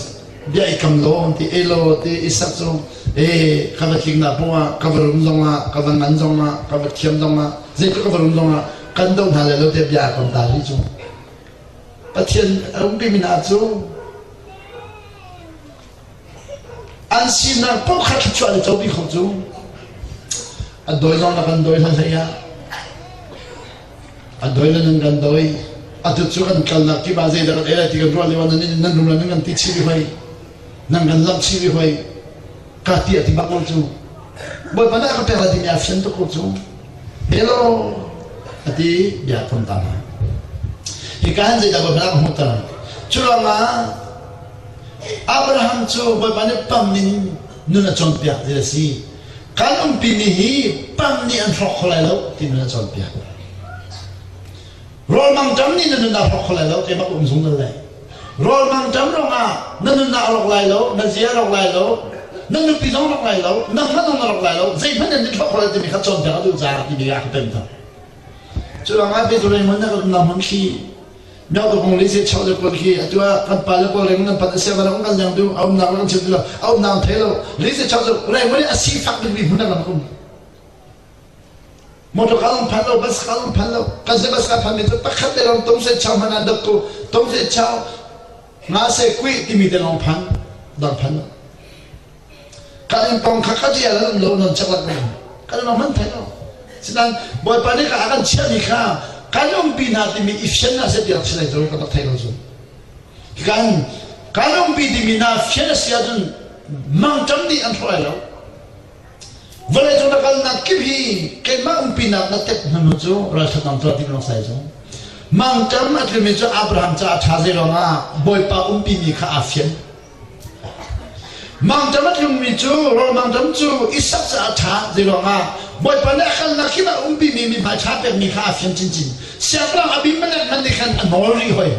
bia i kam law ti elo ti Isak cu e ka va tling na pung ah ka va rum zong ah ka va ngan zong ah ka va thiam zong ah zeitluk ka va rum zong ah kan do hna lai lo te bia kam ta ri cu Pathian a umpi mi hna cu An sinak paoh kha thluachuah an copi kho cu. A dawi zong na kan dawi hlan hlei ah. A dawi na nan kan dawi. Atu cu kan kalnak kip ah zeidah kan ei lai ti kan ruah lio ah nan nan rum nan kan ti chih rih hoi. Nan kan lamh chih rih hoi. Ka ti a ti bak lo cu. Bawipa nih a ka pek lai timi a fian tuk ko cu. Hello ati bia phun ta hna. Hika hin zeidah Bawipa nih a ka hmuhter. Cu ruangah Abraham cu Bawipa nih pam in nun a cawnpiak ti a si. Kan umpimi hi pam nih an hrawk kho lai lo ti nun a cawnpiak. Rawl mangṭam nih na nun a hrawk kho lai lo, keimah ka um zungzal lai. Rawl mangṭam ruangah na nunnak a rawk lai lo, na zia a rawk lai lo, na nupi zong rawk lai lo, nangmah zong na rawk lai lo, zeihmanh nan hrawk kho lai timi kha cawnpiak a duh caah timi ah ka pem cang. Cu ruangah Peter Raymond na kan umnak hmun khi Myo ka kong le se chau le kol khi atu ah kan pa le kawl reng nan pan asia va kan leng du a umnak kan chim lo a umnak thei lo le se chau cu reng a si fak bik mi hmun ah kan um motor ka long phan lo bus ka long phan lo kan se bus ka phan mi cu pakhat te long tong se chau hman ah dok ko tong se chau nga se kui timi te long phan dang phan lo Kan in pong kha ka rial an um lo non chak lak kan um hman thai lo. Sinain Bawipa nih a kan chiahmi kha kan umpi hna timi i fian hna seh tiah chilai cu kan rak thei lo cu. Kan kan umpi timi hna fian a si ahcun mangṭam nih an hrawh lai lo. Vawlei cung na kalnak kip hi keimah umpinak na tep hnu cu ralṭhat nang tuah tim long sai cu. Mangṭam a tlumi cu Abraham caah ṭha zei ruangah Bawipa umpimi kha aa fian. Mangṭam a tlungmi cu rawl mangṭam cu Isak caah a ṭha zeiruangah Bawipa nih a kalnak kip ah umpimi mi hmai ṭha pekmi kha aa fian chinchin. Siangpahrang Abimelek hmanh nih khan a nawl rih hoi.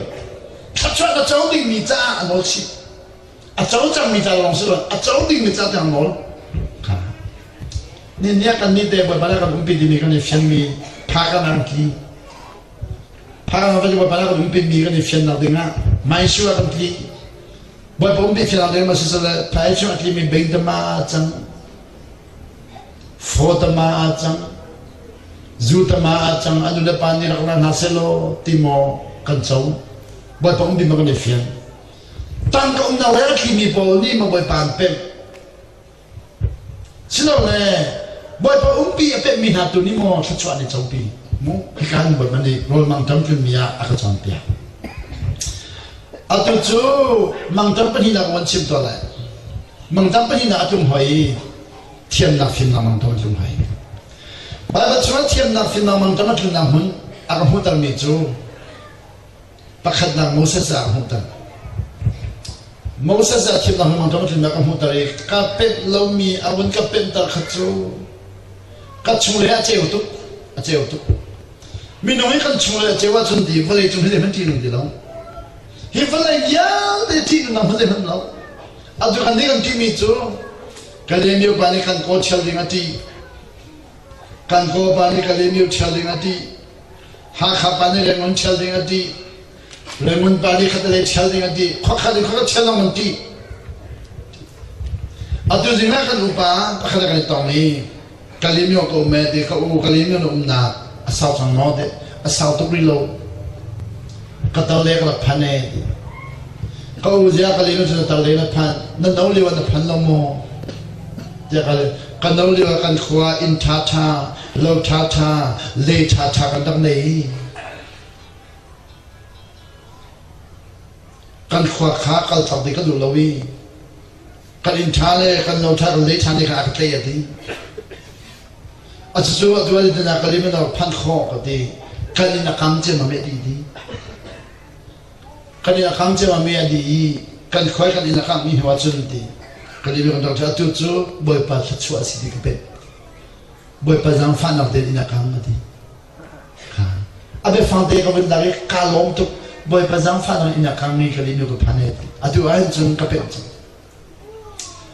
Thluachuah na co dingmi caah a nawl chih. A co cangmi ca lawng si lo, a co dingmi ca tiang nawl. Ni nih kan nih te Bawipa nih kan umpi timi kan i fianmi pha kan angki. Pha kan angki Bawipa nih kan umpi kan i fiannak dingah Maishu ah kan tli. Bawipa um ti fiang ding ma sisale phai chung a tlimi beidama a cang fawtama a cang zutama a cang anu le pa nih rak la hna selaw ti maw kan co Bawipa um ti ma kan i fiang tangka umnak le a thlimi pawl nih ma Bawipa an pemh Silole Bawipa umpi a pemhmi hna tu nih maw thluachuah an i copi mu hika an Bawipa nih rawl mangṭam tlunmi ah a ka cawnpiak. Atu cu mangṭam pahnihnak van chim tuah lai. Mangtam pahnihnak a tlung hoi i thiamnak fimnak mangtam a tlung hoi. Baibal chungah thiamnak fimnak mangtam a tlunnak hmun a ka hmuhtermi cu pakhatnak Moses ah a hmuhter. Moses ah thiamnak mangtam a tlunnak a hmuhter i ka penh lomi a vun ka penhter kha cu ka chunglei a ceu tuk a ceu tuk. Minung hi kan chunglei a ceu ahcun ti vawlei cung hi zeihmanh ṭih ti lo. Hi vawlei vialte ṭih nunnak hmanh zeihmanh lo. Atu kan nih kan ṭihmi cu Kalaymyo pa nih kan kaw ṭhial ding a ṭih. Kan kaw pa nih Kalaymyo ṭhial ding a ṭih. Hakha pa nih Rangoon ṭhial ding a ṭih. Rangoon pa nih khatalei ṭhial ding a ṭih. Khuakhat in khuakhat ṭhial lengmang ṭih. Atu zing ah kan upa pakhat kan i tong i Kalaymyo ka um ee ti ka u Kalaymyo na umnak a sau cang maw ti a sau tuk rih lo. Ka tar le ka rak phan ee ti. Ka u zia Kalaymyo cu na tar le na phan na no lio ah na phan lo maw? Tiah ka ka no lio ah kan khua inn ṭhaṭha lo ṭhaṭha le ṭhaṭha kan rak nei. Kan khua kha kal tak ding ka duh lo i kan inn ṭha le kan lo ṭha kan lei ṭha nih khan a ka tlei a ti. A cucu atu an tina ka lim in phan khawh ka ti. Kan inn a kam ciammam a dih dih. Kan inn a kam ciammam a dih i kan khoi kan inn a kangh mi hnu ahcun ti. Kan inn kan ṭha atu cu Bawipa thluachuah a si ti ka pet. Bawipa zaangfahnak tein inn a kang a ti. A biafang te ka vun lak i kaa lawm tuk. Bawipa zaangfahnak inn a kangmi ka linu ka phan e. Atu ahhin cun ka pek cang.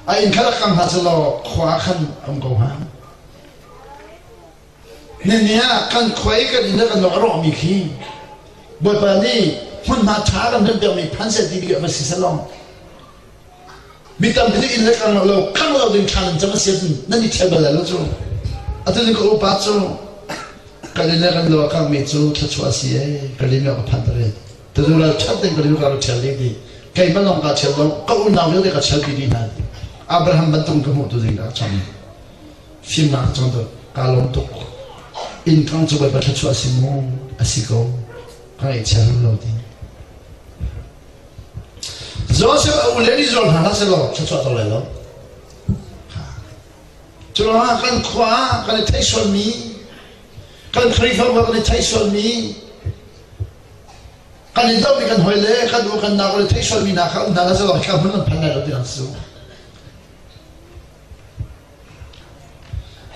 A inn kha rak kang hlah selaw khua ah khan um ko hnga. Nini ah kan khua i kan inn ah kan rak a rawhmi khi Bawipa nih hmunhma ṭha kan rempiakmi phan seh ti bik a va si selawng. Mi tampi nih inn le kang lo khang lo ding thla nan cam a si ahcun nan i ṭhial bal lai lo cu. Atu ni ka upa cu kan inn le kan lo a kangmi cu thluachuah a si ee ka lim ka phan tar Tuzu ral ṭhat ding ka lim ka ṭhial ding ti keimah lawng ka ṭhial lo ka unau vialte ka ṭhial pi dih hna Abraham bantuk ka hmuh tu zing ka cham fimnak cang tu ka lawm tuk inn kang cu Bawipa thluachuah a si mu a si ko ka ngaihchia lo ti Joseph a ule nih zual hna hlah sehlaw thluachuah to lai lo. Cu ruangah kan khua kan i theih sualmi, kan Khrihfabu kan i theih sualmi, kan i dohmi kan hawi le kan u kan nau kan i theih sualmi hna kha um hna hlah sehlaw hika hmun an phan lai lo ti an si.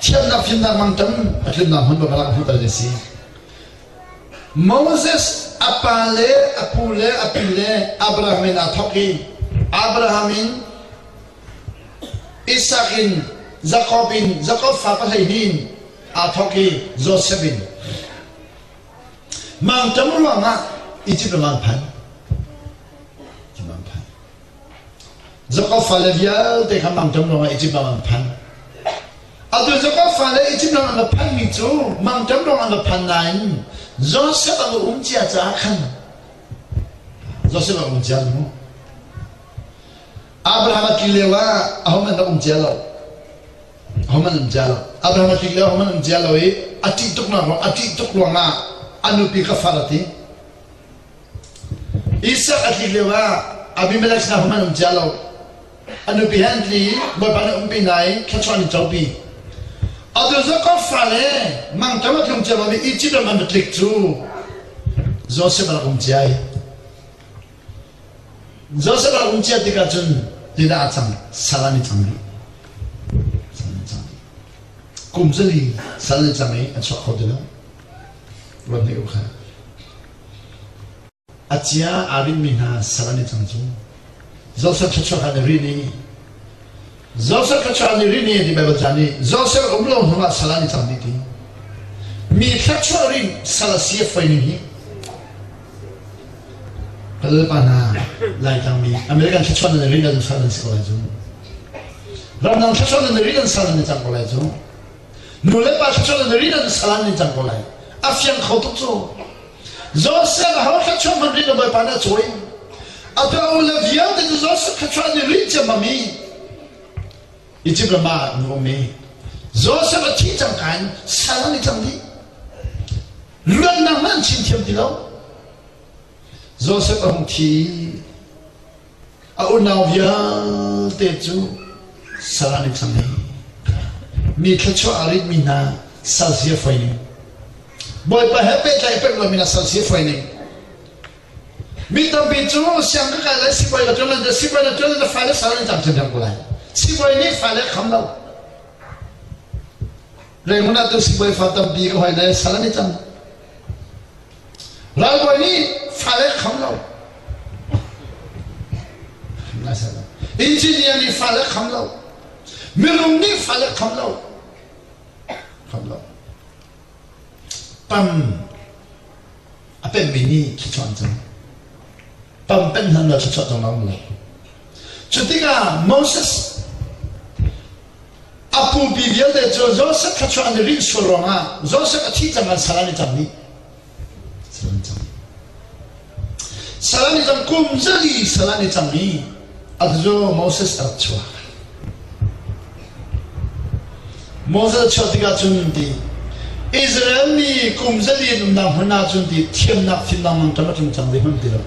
Thiamnak fimnak mangṭam a tlunnak hmun bak ah hmuhter a si. Moses a pa le a pu le a pi le Abraham in aa thawk i Abraham in Isak in Jakob in Jakob fa pahleihnih in aa thawk i Joseph in mangṭam ruangah Egypt ram an phan. Ram an phan. Jakob fale vialte kha mangṭam ruangah Egypt ram an phan. Atu Jakob fale Egypt ram an va phanmi cu mangṭam ruangah an va phan nain Joseph a va um cia caah khan Joseph a um cia mu. Abraham a tli lio ah ahohmanh rak um cia lo. Ahohmanh um cia lo. Abraham a tli lio ahohmanh um cia lo i a ṭih tuk nak ruang a ṭih tuk ruangah a nupi kha far a ti. Isak a tlik lio ah Abimelech sinah hman um cia lo. A nupi he an tli i Bawipa nih umpi hna i thluachuah an copi. Atu Jakob fale mangṭam a tlung cia lomi Egypt ram an va tlik cu Joseph a rak um cia i Joseph a rak um cia tikah cun zeidah a cang? Sal an i cang dih. Sal an i cang dih. Kum zali sal an i cang i an chuak kho ti lo. Ruat hnik u kha. A cia aa rinmi hna sal an i cang cu. Joseph thluachuah kha an i rin i Joseph thluachuah an i rin i ti Baibal ca nih Joseph um lo hnu ah sal an i cang dih ti. Mi thluachuah rin sal a si a foi ning hi. Ka pa hna Laitlang mi American thluachuah nan i rin ahcun sal nan si ko lai cu. Ramdang thluachuah nan i rin ahcun sal nan i cang ko lai cu. Nu le pa thluachuah nan rin an salan ning cang ko lai. A fiang kho tuk cu. Joseph a ho thluachuah hman rin Bawipa nih a cawi. A tuah u le vialte cu Joseph thluachuah nih rin ciammam i Egypt ram ah an um i Joseph a thi cang ka in sal an i cang dih. Luannak hmanh an chim thiam ti lo. Joseph a hung thi a unau vialte cu. Sal an i cang i mi thluachuah a ritmi hna sal si a fawi ning. Bawipa he pehtlaih peng lomi hna sal si a fawi ning. Mi tampi cu siang ka kai lai sibawi ka ṭuan lai sibawi na ṭuan na fale sal an cang ṭhiamṭhiam ko lai. Sibawi nih fale a kham lo. Rangoon ah tu sibawi fa tampi ka hoi le sal an i cang. Ralbawi nih fale a kham lo. Engineer nih fale a kham lo. Mirum nih fale a kham lo. Kham lo. Pam a pemmi nih thluachuah an cang. Pam pen hlan lo thluachuah cang lo lo. Cu tikah Moses a pupi vialte cu Joseph thluachuah an i rinh sual ruangah Joseph a thih cang an sal an i cang dih. Sal an cang. Sal an i cang kum zali sal an i cang i a cu Moses a rak chuak. Moses chuah tikah cun ti Israel mi kum zali an umnak hmun ah cun ti thiamnak fimnak mang ṭam a tlung cang zeihmanh ti lo.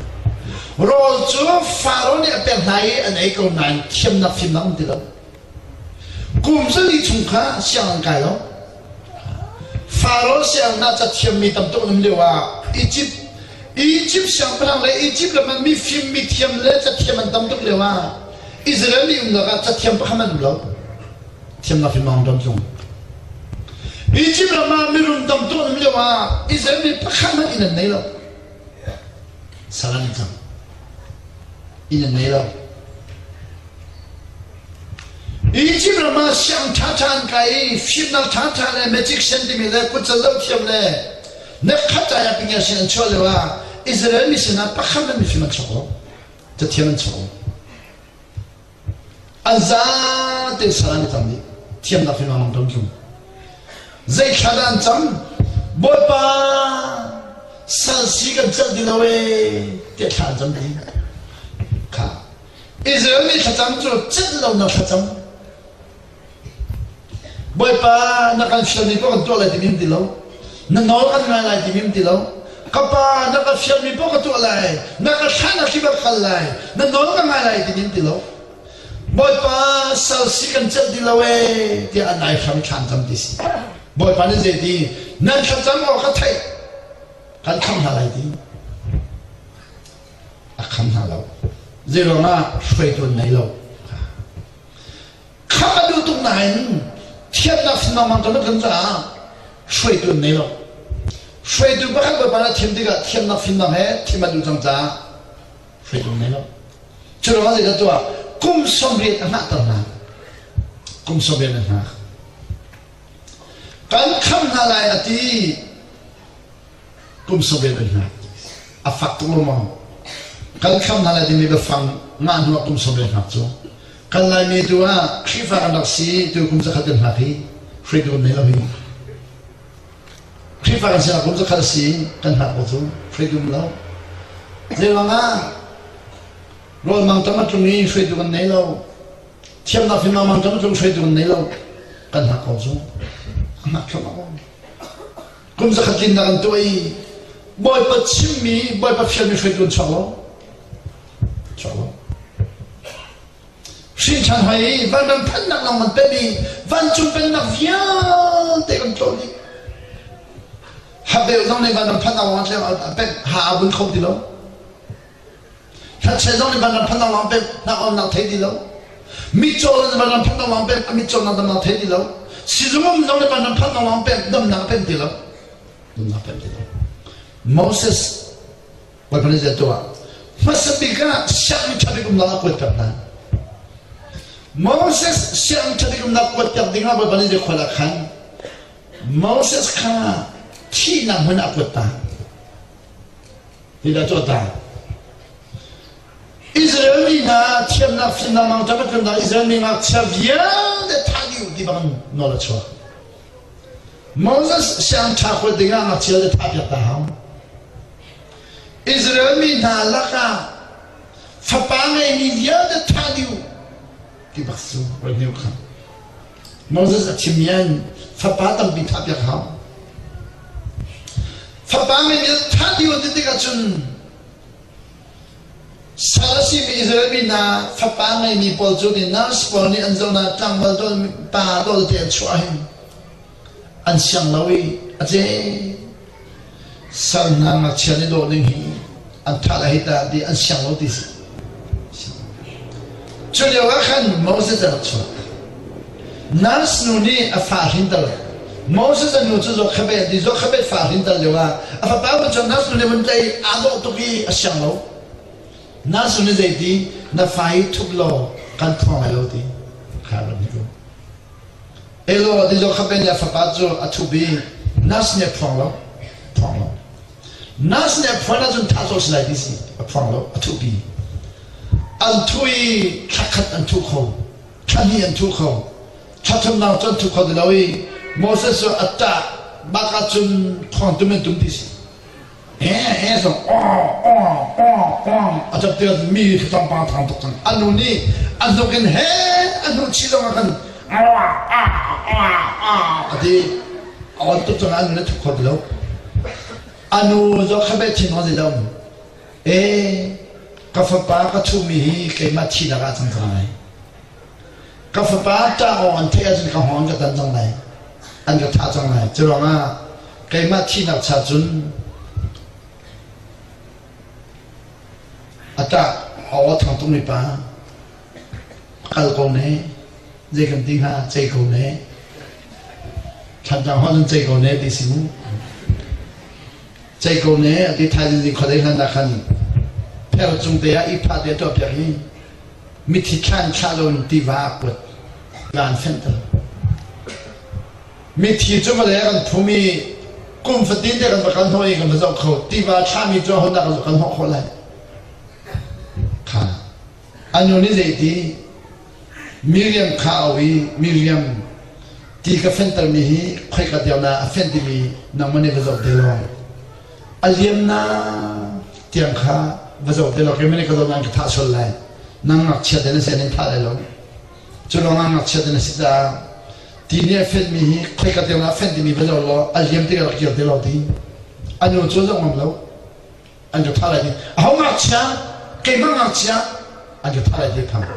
Rawl cu Faro nih a pek hna i an ei ko nain thiamnak fimnak um ti lo. Kum zali chung kha siang an kai lo. Faro sianginn ah cathiammi tam tuk an um lio ah Egypt Egypt siangpahrang le Egypt ram ah mifim mithiam le cathiam an tam tuk lio ah Israel mi umnak ah cathiam pakhat an um lo. Thiamnak hi mang ram tlung. Egypt ram ah mirum tam tuk an um lio ah Israel mi pakhat hmanh inn an nei lo. Sal an cang. Inn an nei lo. Egypt ram ah siang ṭhaṭha an kai i fimnak ṭhaṭha le magician timi le kutcal lo thiam le nekhat caya pingia sin an chuah lio ah Israel mi sinah pakhat hmanh mifim an chuak lo. Cathiam an chuak lo. An zate sal an i cang dih. Thiamnak hi mang ram tlung. Zei thla dah an cam? Bawipa sal si kan celh ti lo ee tiah thla an cam ti. Kha Israel mi thlacam cu celh lonak thlacam. Bawipa na kan fialmi paoh kan tuah lai timi um ti lo. Na nawl kan ngai lai timi um ti lo. Ka pa na ka fialmi paoh ka tuah lai. Na ka thlah na khi ka kal lai. Na nawl ka ngai lai timi um ti lo. Bawipa sal si kan celh ti lo ee tiah an ai hram thlan cam ti si. Bawipa nih zei ti nan thlacam awk ka theih kan kham hna lai ti. A kham hna lo. Zei ruangah hruaitu an nei lo. Khamh a duh tuk nain thiannak sinamang kan kan caah hruaitu an nei lo. Hruaitu pakhat Bawipa nih a thim tikah thiamnak fimnak he thim a duh cang caah hruaitu an nei lo. Cu ruangah zeidah tuah? Kum 80 a hngahter hna. Kum 80 a hngak. Kan khamh hna lai a ti. Kum 80 an hngak. A fak tuk lo maw? Kan kham hna lai timi biafang ngah hnu ah kum 80 hngak cu. Kan Laimi tu ah Khrihfa kan rak si tu kum zakhat kan hngak hi hruaitu kan nei lo hi. Khrihfa kan sinak kum zakhat a si kan hngak ko cu hruaitu um lo. Zeiruang ah rawl mangtam a tlung i hruaitu kan nei lo. Thiamnak fimnak mangtam a tlung hruaitu kan nei lo. Kan hngak ko cu. A hngak thluahmah ko. Kum zakhat tlinnak an tuah i Bawipa chimmi, Bawipa fialmi hruaitu an chuak lo. Chuak lo. Hrin ṭhan hoi i vanram phannak lawng kan pemh i vancung pennak vialte kan tlawh dih. Habel zong nih vanram phannak lawng a pemh, ha a bun kho ti lo. Hlatchel zong nih vanram phannak lawng pemh, hnak onnak thei ti lo. Mitcaw nih vanram phannak lawng pemh, a mitcawnak damnak thei ti lo. Sizung um zong nih vanram phannak lawng pemh, damnak a pemh ti lo. Damnak pemh ti lo. Moses Bawipa nih zei tuah? Hmasa bik ah sianginn ṭha bik umnak a kuat piak hna. Moses sianginn ṭha bik umnak kuat piak dingah Bawipa nih zei khual a khan? Moses kha thihnak hmun ah a kuat ta. Hi dah cu ta. Israel mi hna thiamnak fimnak mangṭam a tlunnak Israel mi ngakchia vialte thah dih u ti bang nawl a chuak. Moses siang ṭha kuat dingah ngakchia le thah piak ta hau. Israel mi hna lakah fapa ngeimi vialte thah dih u ti bak cu roi hniu kha. Moses a chim yan fapa tampi thah piak hau. Fapa ngeimi thah dih u ti tikah cun. Sal a simi Israel mi hna fapa ngeimi pawl cu ni nurse pawl nih an zohnak tlangval dol pa dol te an chuah hin an siang lo i a ce sal hna ngakchia nih dawh ding hi an tha le hei ta ti an siang lo ti si. Cu lio ah khan Moses a rak chuak. Nurse nu nih a fa hrinter. Moses a nu cu Jochebed ti Jochebed fa hrinter lio ah a fapa vun chuak nurse nu nih vun tlaih aa dawh tuk i a siang lo. Nurse nu nih zeiti na fa hi thup law kan thawng lai lo ti. Kha ram hi Elo ti Jochebed nih a fapa cu a thup i nurse nih a phuang lo. Phuang lo. Nurse nih a phuan ahcun thah cawh si lai ti si. A phuang lo, a thuhpi. An thuh i thla khat an thuh kho. Thla hnih an thuh kho. Thla thumnak cu an thuh kho ti lo i Moses cu a ṭah bak ahcun khuang tum in tum ti si. He he zong aw aw aw aw a ṭap ti mi thawngpang thang tuk cang. A nu nih a hnuk in he a hnuh chih zong ah khan a ti. A on tuk cang a nu nih thup kho ti lo. A nu zong kha beh thin hong zei dah um. E ka fapa ka thuhmi hi keimah thihnak ah cang cang lai. Ka fapa ṭah awk an theih ahcun ka hngawng ka tan cang lai. An ka thah cang lai. Curuangah keimah thihnak cha cun a ṭah a aw thang tukmi pa kal ko ne zei kan ti hnga cei ko ne Thlantlang holh in cei ko ne ti si mu. Cei ko ne a ti thaizing zing khuadei hlan ah khan pher cung te ah ihphah te a tuah piak i mithi thlan thlah lo in tiva a kuat van fenhter. Mithi cu vawlei ah kan phum i kum fatin te kan va kal hnawh i kan va zoh kho tiva thlahmi cu ahodah kan kan hnawh khawh lai kha a nu nih zeiti Miriam kha a au i Miriam ti ka fentermi hi khoika tiang dah a fenh timi nangmah nih va zoh te law a liamnak tiang kha va zoh te law keimah nih ka zoh nain ka thah sual lai nang ngakchia te na si an in thah lai lo cu ruangah ngakchia te na si caah ti nih a fenhmi hi khoika tiang dah a fenh timi va zoh law a liam tikah rak kir te law ti a nu cu zoh ngam lo an ka thah lai ti aho ngakchia keimah ngakchia an ka thah lai ti phang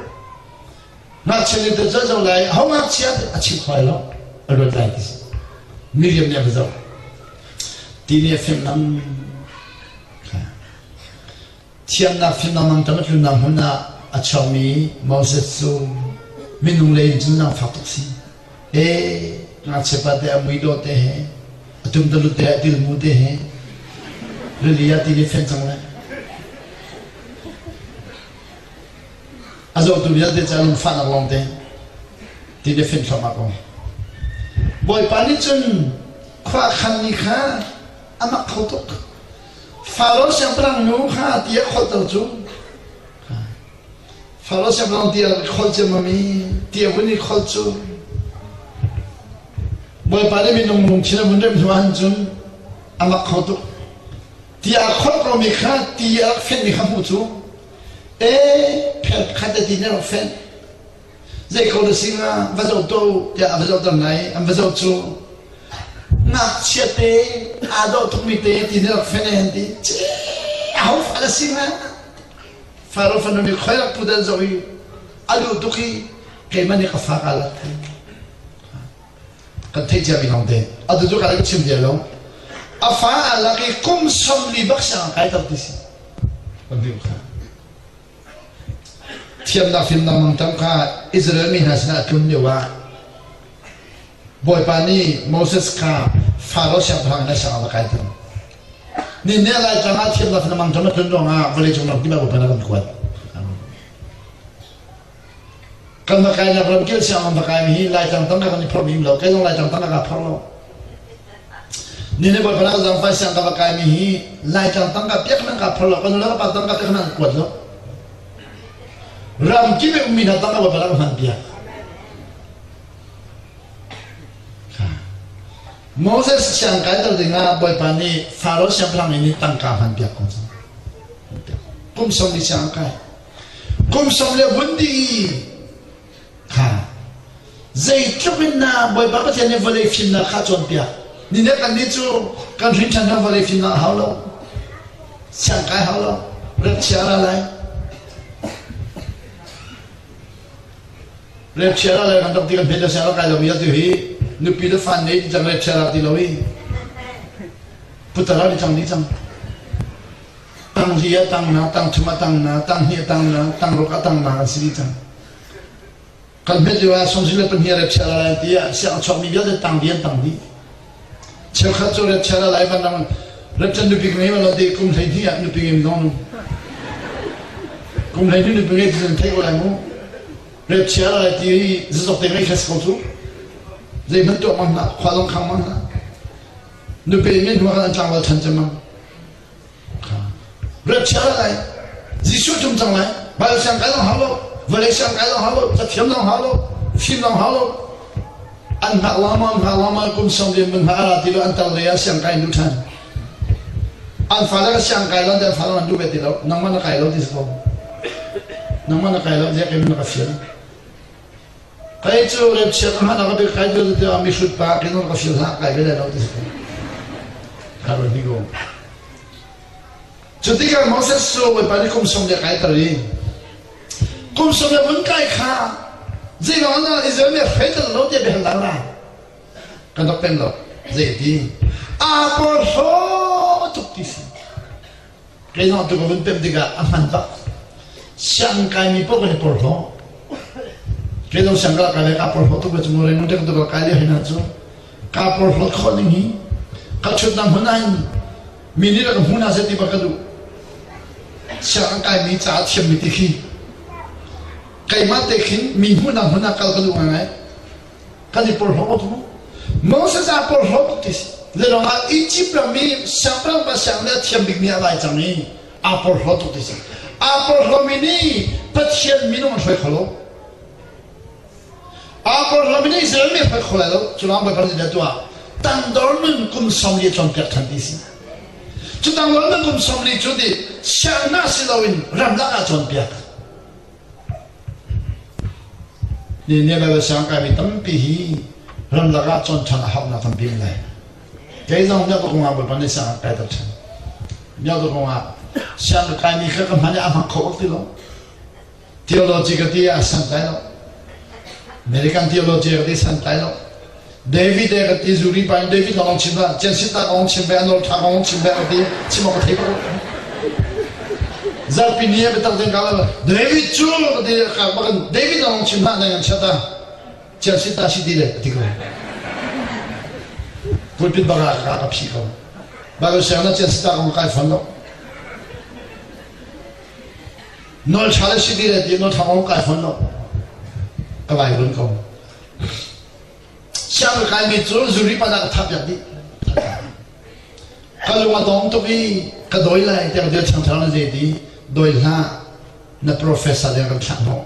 ngakchia nih zoh zoh lai aho ngakchia a chim kho lai lo a luat lai ti Miriam nih a va zoh ti nih a fenh lam thiamnak fimnak mangtam a tlunnak hmun ah a chuakmi Moses cu minung lei in cun zaangfak tuk si e ngakchia pa te a mui dawh te he a tum talut te a tilmu te he rili ah ti nih fenh cang lai a zohtu vialte cu a lungfahnak lawng te ti nih fenh thluahmah ko Bawipa nih cun khua a khanmi kha a mak kho tuk Faro siangpahrang nu kha ti a kholhter cu Faro siangpahrang ti a kholh ciammam i ti a vun i kholh cu Bawipa nih minung lungthin a vun remh hnu ahhin cun a mak kho tuk. Ti a kholh komi kha ti a rak fenhmi kha hmuh cu e phel khat a ti nih a rak fenh. Zei ko na si hnga va zoh tuah u tiah a va zohter hna i an va zoh cu ngakchia te aa dawh tukmi te ti nih rak fenh an ti. Aho fa na si hnga? Faro fanu nih khoi rak put an zoh i a duh tuk i keimah nih ka fa kaa lak kan theih ciami lawng te atu cu ka chim dia lo a fa aa lak i kum 40 bak siang kai ter ti si kan ti kha thiamnak fimnak mangṭam kha Israel mi hna sinah a tlun lio ah Bawipa nih Moses kha Faro siangpahrang in a siangah va kaiter. Ni ne Laitlang ah thiamnak na mangṭam a tlun ruangah vawleicung ram kip ah Bawipa na kan kuat. Kan va kainak ram kil siang va kaimi hi Laitlang tangka kan i phorh mi lo. Kei zong Laitlang tangka ka phorh lo. Ni ne Bawipa na ka zangfai siang ka va kaimi hi Laitlang tangka piak nan ka phorh lo. Ka nu le ka pa tangka piak nan kuat lo. Ram kip i ummi hna tangka Bawipa na ka hman piak. Moses siang kaiter dingah Bawipa nih Faro siangpahrang inn i tangka hman piak ko cang. Kum 40 siang kai. Kum 40 vun dih kha zeitluk in na Bawipa Pathian nih vawlei fimnak kha cawnpiak. Ni ne kan nih cu kan hrin ṭhan vawlei fimnak hau lo. Siang kai hau lo. Rat chia ra lai. Repchia le kan rak ti kan phet le siang kai lo mi atu hi nupi le fan nei ti cang repchia ra ti lo i putar ni cang ni cang tang li a tang na tang thum a tang na tang hnih a tang na tang ruk a tang na kan si cang kan hmet lio ah songsi le pahnih repchia ra lai ti ah siang chuak mi vialte tang di an tang dih cheukhat cu repchia ra lai van dang repchan nupi ngei ma lo ti kum 12 ah nupi ngei dong kum 12 nupi ngei ti thei ko lai mu Repchia lai ti i zazok te ngei kha si ko cu. Zeihmanh tuah mang hlah, khua zong khang mang hlah. Nupi men hnu khan an tlangval ṭhan cem mang. Repchia lai, Jesuh tum cang lai, Bible siang kai zong hau lo, vawlei siang kai zong hau lo, cathiam zong hau lo, fim zong hau lo. An hngak lama, hngak lama, kum sawm lian mun hna ara ti lo, an tar lei ah siang kai nu ṭhan. An fale ka siang kai lo, an fale an duh ve ti lo, nangmah na kai lo ti si ko. Nangmah na kai lo tiah kei na ka fial. Kai cu repchia ka hman ka bik kai tu tiah mi hrut pa kei na ka fial hlah kai ve lai lo ti si ko. Kha ni ko. Cu tikah Moses cu Bawipa nih kum sawm le kai ter i kum sawm le vun kai kha zeiruang ah Israel mi hrei tel lo tiah biahal la kan rak peng lo zei ti aa porhlaw tuk ti si kei zong tu ka vun pem tikah a hman bak siang kaimi paoh kan i porhlaw kei zong siang ka kai le kaa porhlaw tuk ve cu mu reng tek tu ka kai lio hina cu kaa porhlawt khawh ning hi ka chutnak hmun ah hin mi nih ka hmu hna seh ti bak ka duh siang an kaimi ca a thiammi ti khi keimah te khin mi hmuhnak hmun ah kal ka duh ngai kan i porhlaw tuk Moses ah porhlaw tuk ti si le ah Egypt ram i siangpahrang pa siang le a thiam bikmi a lai cang i aa porhlaw tuk ti si aa porhlawmi nih Pathian minung an hruai kho lo aa porhlawmi nih Israel mi hruai kho lai lo cu lang Bawipa nih tuah tangdor nun kum 40 cawnpiak ṭhan ti si cu tangdor nun kum 40 cu ti siangna si loin ramlak ah cawnpiak Nihin Baibal siang kaimi tampi hi ramlak ah cawn ṭhan a hauhnak tampi um lai. Kei zong miohka kong ah Bawipa nih siang a kaiter ṭhan. Miohka kong ah siang ka kaimi kha ka hman i a hmang kho bak ti lo. Theology ka ti ah santlai lo. American theology ka ti santlai lo. David e ka ti zuri pa in David lawng chim ba Jensit ta kong chim be anol tha kong chim be ka ti chim ka thei bak zarpi ni biatak den ka la David cu ka ti ka bakan David lawng chim hna nang chata Jensit ta si ti le ti ko pulpit baka ka ka phi ko Bible siang na Jensit ta kong kai fon lo nol tha le si ti le ti nol tha kong kai fon lo ka vai run ko Sianginn kaimi cu zuri pa dah ka thah piak dih. Ka lung a dong tuk i ka dawi lai tiang dir changchang na zei ti dawi hlah na professor ding kan thlah hnawh.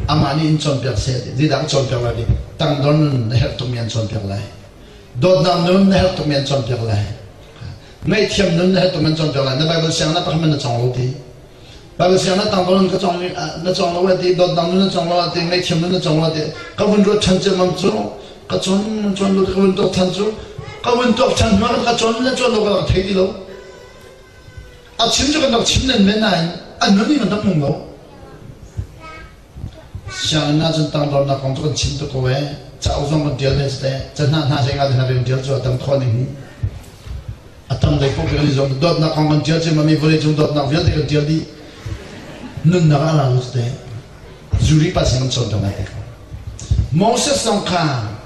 Amah nih in cawnpiak seh ti zeidah ka cawnpiak lai ti tangdor nun na herh tukmi an cawnpiak lai. Dawtnak nun na herh tukmi an cawnpiak lai. Ngaihthiam nun na herh tukmi an cawnpiak lai. Na Bible siang na pakhat na cawng lo ti. Bible siang na tangdor nun ka cawng na cawng lo ti dawtnak nun na cawng lo ti ngaihthiam nun na cawng lo ti ka vun ruat ṭhan ciammam cu ka cawn cawn lo ka vun tuak ṭhan cu ka vun tuak ṭhan hnu ah ka cawn le cawn lo ka rak thei ti lo a chim cu kan rak chim len men nain a nun in kan rak nung lo sianginn ah cun tangdornak kong cu kan chim tuk ko ee cauk zong kan ṭial ve te ca hna hna zei nga te hna kan ṭial cu a tam khawh ning hi a tam lei paoh kan i zuam dawtnak kong kan ṭial cim mi vawleicung dawtnak vialte kan ṭial dih nunnak ah a ra lo te zuri pa sin kan cawn tang lai te ko Moses zong kha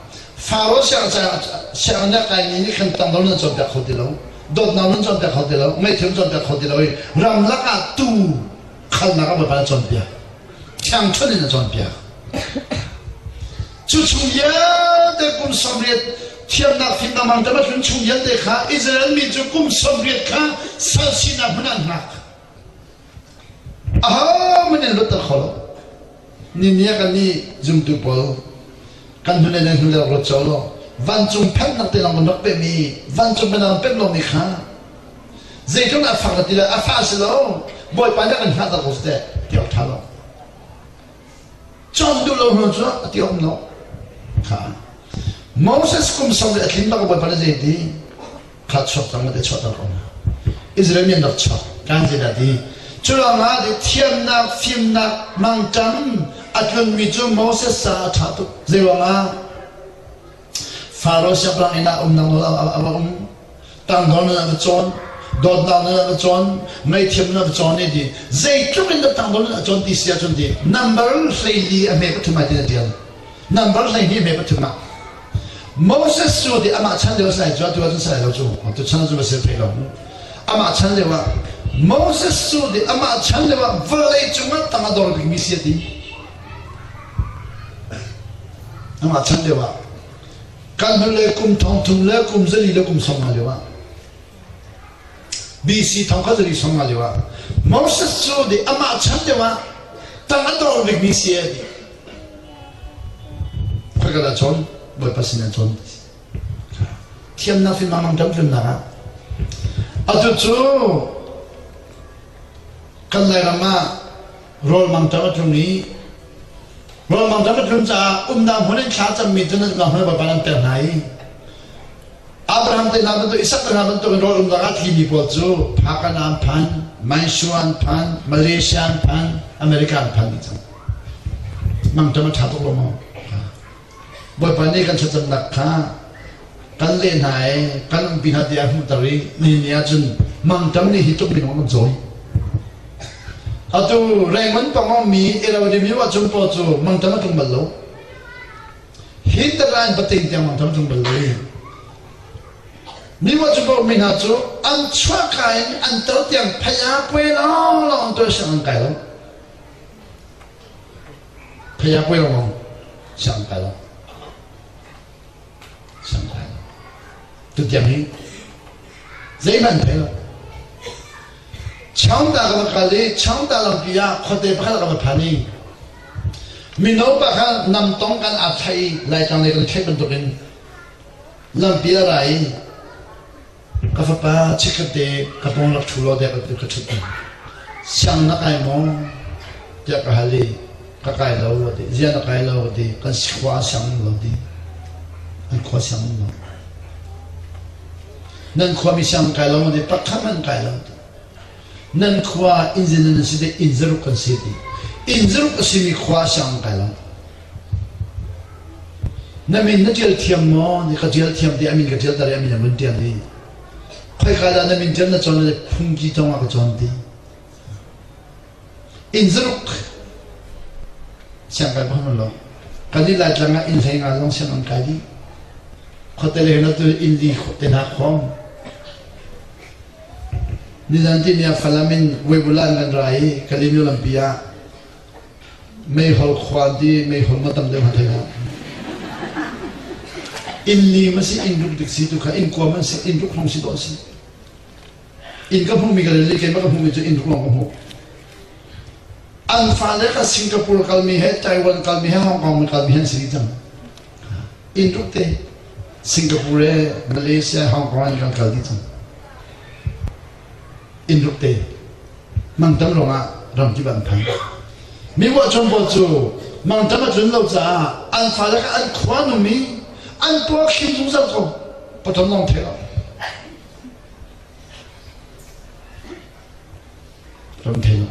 Faro sianginn kai mi nih khan tangdor nan cawnpiak kho ti lo dawtnak nan cawnpiak kho ti lo ngaihthiam cawnpiak kho ti lo i ramlak ah tu khalnak ah Bawipa na cawnpiak thiangṭhuan in a cawnpiak Cu chung vialte kum 80 thiamnak fimnak mangṭam a tlun chung vialte kha Israel mi cu kum 80 kha sal sinak hmun ah an hngak. Ahohmanh in luatter kho lo. Ni ah kan nih zumtu pawl kan hnulei le hnulei ruat cio law vancung phanhnak te lawng kan rak pehmi vancung phanhnak kan pemh lomi kha zeitluk a fak na ti le a fa si lo Bawipa nih a kan hngahter ko si teh ti awk ṭha lo. Cawn duh lo hnu cu a ti um lo. Kha Moses kum som le a tlin bak Bawipa nih zei ti kha chuak cang te chuahter ko hna. Israel mi an rak chuak. Kan zei dah ti? Cu ruangah thiamnak, fimnak, mangṭam. A tlunmi cu Moses caah a ṭha tuk. Zeiruangah? Faro siangpahrang inn ah umnak nawl a va um. Tangdor nun a va cawn. Dawtnak nun a va cawn. Ngaihthiam nun a va cawn i ti. Zeitluk in dah tangdor nun a cawn ti si ahcun ti number 14 a hme pathum ai ti na ṭial. Number 12 a hme pathum ah Moses cu ti amah chan lio a si lai cu atu ahcun si lai lo cu tu chan cu va si thei lo. Amah chan lio ah Moses cu ti amah chan lio ah vawlei cungah tang a dor bikmi si a ti. Amah chan lio ah kan hnulei kum thong thum le kum zali le kum 50 lio ah BC thong kha zali 50 lio ah Moses cu ti amah chan lio ah tang a dor bikmi si a ti. Khoika dah cawn? Bawipa sin ah cawn. Thiamnak fimnak mang ṭamṭamnak ah. Atu cu kan Lairam ah rawl mangṭam a tlung i rawl mangṭam a tlun caah umnak hmun in thla cammi cu nan umnak hmun Bawipa nan pek hna i Abraham te hna bantuk Isak te hna bantuk in rawl umnak ah tlimi pawl cu Phakan an phan, Manshu an phan, Malaysia an phan, America an phan dih cang. Mangṭam a ṭha tuk lo maw? Bawipa nih kan thlacamnak kha kan leh hna i kan umpi hna tiah a hmuhter i nihin ni ahcun mangṭam nih hi tluk minung an cawi. Atu Rengon pangong mi Irrawaddy mi ahcun paw cu mangṭam a tlung bal lo. Hi tarain pating tiang mangṭam a tlung bal lo i mi wa cu paoh mi hna cu an chuahka in an tar tiang phaya puai lawnglawng an tuah siang an kai lo. Phaya puai lawng siang kai lo. Siang kai lo. Tutiang hi zeihmanh thei lo. Chaungta ka va kal i Chaungta lampi ah khuate pakhat ka va phan i mino pa kha namtong kan aa thlaih i Laitlang lei kan thlaih bantukin lampi a ra i Ka fapa chikkhat te ka pawng rak ṭhu law tiah ka ṭhut hna. Siang na kai maw? tiah ka hal i ka kai lo a ti. Zia na kai lo a ti. Kan khua ah siang um lo ti. An khua siang um lo. Nan khuami siang kai lo ma ti. Pakhat hmanh kai lo ti. Nan khua inn zin nan si te inn zaruk kan si ti. Inn zaruk a simi khua siang kai lo. Na min na ṭial thiam maw? Ni ka ṭial thiam ti a min ka ṭial tar i a min a vun ṭial i khoika dah na min ṭial na cawn le phungki cong ah ka cawn ti. Inn zaruk siang kai bang lo. Kan i Laitlang ah inn hlei nga zong siang an kai dih. Khuate le hna tu inn li te hna khawm. Nizan ti ni ah Falam in Weibula an kan ra i Kalimyo lampi ah Meihol khua an ti meihol ma tam deuh thei hlah. Inn li ma si inn ruk dik si tu kha inn kua man si inn ruk hlong si dawh si. Inn ka hmuh mi ka le keimah ka hmuh mi cu inn ruk lawng ka hmuh. An fale kha Singapore kalmi he Taiwan kalmi he Hong Kong kalmi he an si cang. Inn ruk te Singapore he Malaysia Hong Kong an kan kal dih cang. Inn ruk te mangtam ruangah ramkip an phan. Mi vuahchon pawl cu mangtam a tlun lo caah an fale kha an khua num i an paw khim zungzal ko. Pathum lawng thei lo. Ram thei lo.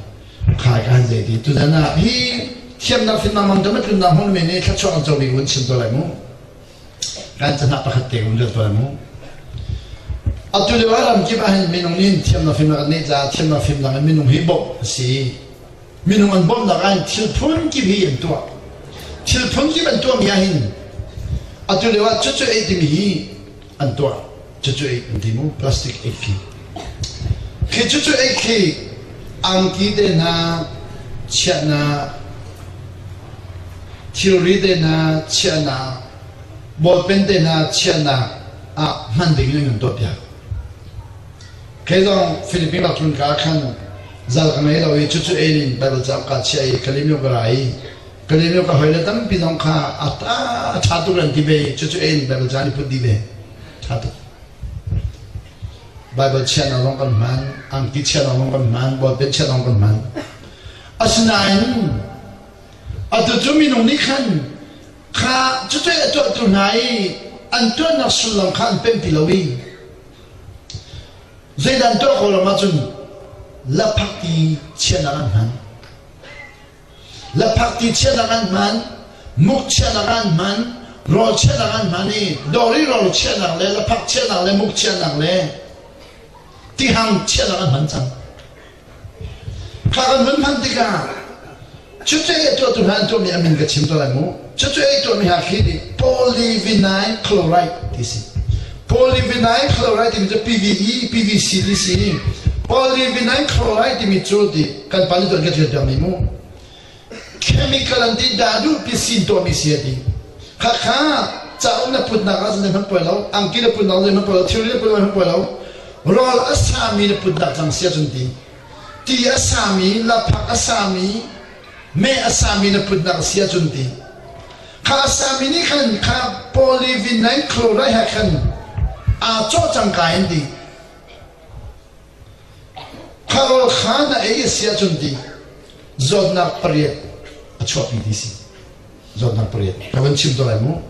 Khai ka han zei ti. Tuzan ah hi thiamnak fimnak mangtam a tlunnak hmun men i thluachuah kan co ding vun chim to lai mu. Kan canah pakhat te um rel tuan mu. Atu lio ah ramkip ah hin minung nih thiamnak fimnak an neih caah thiamnak fimnak in minung hi bawmh a si. Minung an bawmhnak ah hin thil phun kip hi an tuah. Thil phun kip an tuahmi ah hin atu lio ah cucu ei timi hi an tuah. Cucu ei an ti mu plastic ei khi. Khi cucu ei khi angki te hna chiahnak thilri te hna chiahnak ballpen te hna chiahnak ah hman ding in an tuahpiak. Kei zong Philippine rak tlun ka khan zal ka ngei lo i cucu ein in Bible cauk ka chiah i Kalimyo ka ra i Kalimyo ka hoi le tampi zong kha a ṭha tuk an ti ve i cucu ein Bible ca an i put dih ve. Ṭha tuk. Bible chiahnak zong kan hman, angki chiahnak zong kan hman, ballpen chiahnak zong kan hman. Asinain atu cu minung nih khan kha cucu a tuahtu hna i an tuahnak sullam kha an pemh ti lo i zeidah an tuah ko lam ahcun laphak ti chiahnak an hman. Laphak ti chiahnak an hman, muk chiahnak an hman, rawl chiahnak an hman i dawri rawl chiahnak le laphak chiahnak le muk chiahnak le tihang chiahnak an hman cang. Kha kan hun hman tikah cucu ei tuahtu hna an tuahmi a min ka chim to lai mu. Cucu ei tuahmi ha khi nih polyvinyl chloride ti si. Polyvinyl chloride timi cu PVE, PVC ti si. Polyvinyl chloride timi cu ti kan pa nih tuan ka ṭial piakmi mu. Chemical an ti dah duh pi sin tuahmi si a ti. Khakha cauk na putnak ah cun hman poi lo, angki na putnak ah hman poi lo, thilri na putnak hman poi lo. Rawl a sami na putnak cang si ahcun ti. Ti a sami, laphak a sami, meh a sami na putnak si ahcun ti. Kha a sami nih khan kha polyvinyl chloride he khan aa cawh cangka in ti. Kha rawl kha na ei a si ahcun ti zawtnak pariat a chuahpi ti si. Zawtnak pariat ka van chim to lai mu.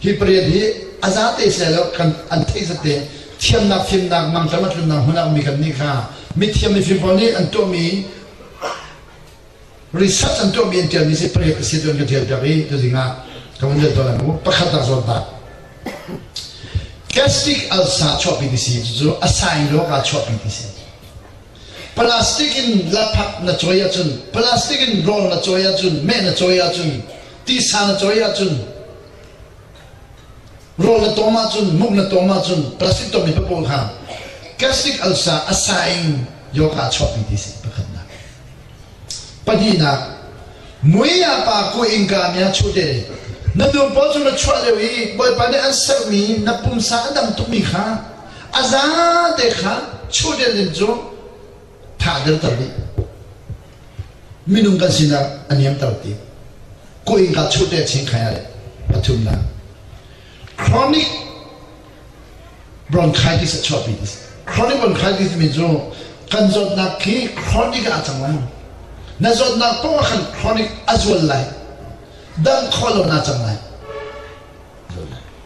Hi pariat hi a zate si lo kan an theih zate thiamnak fimnak mangtam a tlunnak hmun ah mi kan nih kha mithiam mifim pawl nih an tuahmi research an tuahmi an tialmi si pariat a si tu an ka tial piak i tuzing ah ka van rel to lai mu. Pakhat nak zawtnak Gastric ulcer chuahpi ti si cucu a saing lawng ah chuahpi ti si. Plastic in laphak na cawi ahcun, plastic in rawl na cawi ahcun, meh na cawi ahcun, tisa na cawi ahcun, rawl na tawm ahcun, muk na tawm ahcun, plastic tawmmi papawl kha gastric ulcer a saing yoga chuahpi ti si pakhatnak. Pahnihnak, mui ah pa ku innka mi ah chuh te. Na nu pawl cu na chuah lio i Bawipa nih an sermi na pumsa a dam tukmi kha a zate kha chuh del ding cu tha derter dih. Minung kan sinak a niamter ti. Ku innka chuh te ching khai ah pathumnak. Chronic bronchitis a chuahpi ti chronic bronchitis timi cu kan zawtnak khi chronic ah a cang lai na zawtnak paoh ah khan chronic a zual lai dam khawh lo na cang lai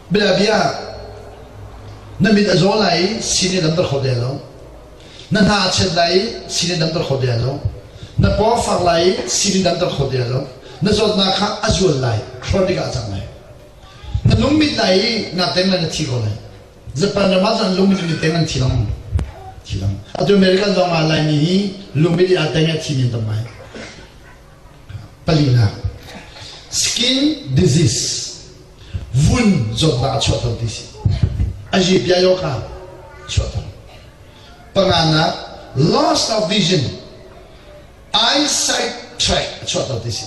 bia bia na mit a zaw lai i sin i damter kho te lo na hna a chet lai i sin i damter kho te lo na paw fak lai i sin i damter kho te lo na zawtnak kha a zual lai chronic ah a cang lai Na lungmit lai i na teng le na thi ko lai. Japan ram ah cun lungmit in teng an thi lang. Thi lang. Atu American zong ah Laimi hi lungmit i aa teng i a thi men tam ngai. Palina. Skin disease. Vun zawtnak a chuahter ti si. Aji bia yoka chuahter. Panganak loss of vision. Eyesight track a chuahter ti si.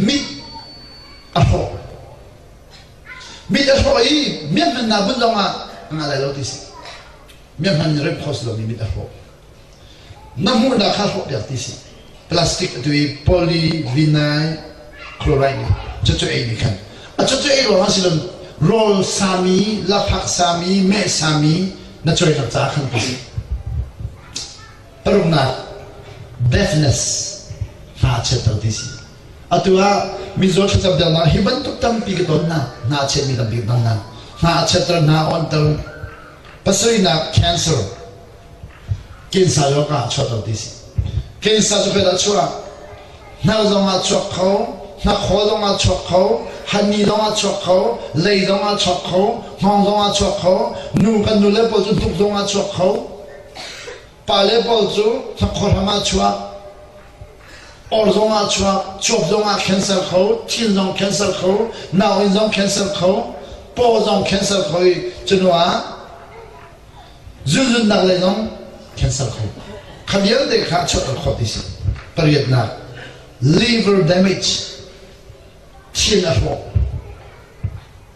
Mit a hrawh. Mit a hrawh i miak hna bun zong ah a ngah lai lo ti si. Miak hman rem kho si lomi mit a hrawh. Na hmuhnak kha hrawh piak ti si. Plastic atu i polyvinyl chloride nih cucu ei nih khan. A cucu ei ruangah si lo rawl sami, laphak sami, meh sami na cawinak caah khan ti si. Paruknak deafness hna chiatter ti si. Atu ah mizaw thlacam piaknak hi bantuk tampi ka ton hna. Hna a chiatmi tampi ka ton hna. Hna a chiatter hna onter pasarihnak cancer kensa yoga chuahter ti si. Kensa cu khoidah chuah? Hnar zong ah chuak kho, hnakhaw zong ah chuak kho, hani zong ah chuak kho, lei zong ah chuak kho, hngawng zong ah chuak kho, nu kan nu le pawl cu hnuk zong ah chuak kho. Pa le pawl cu hnakhaw hram ah chuak. Or zong ah chuak, cuap zong ah cancer kho, thin zong cancer kho, nauinn zong cancer kho, paw zong cancer kho i cunu ah zunzunnak lei zong cancer kho. Kha vialte kha a chuahter khawh ti si. Pariatnak, liver damage, thin a hrawh,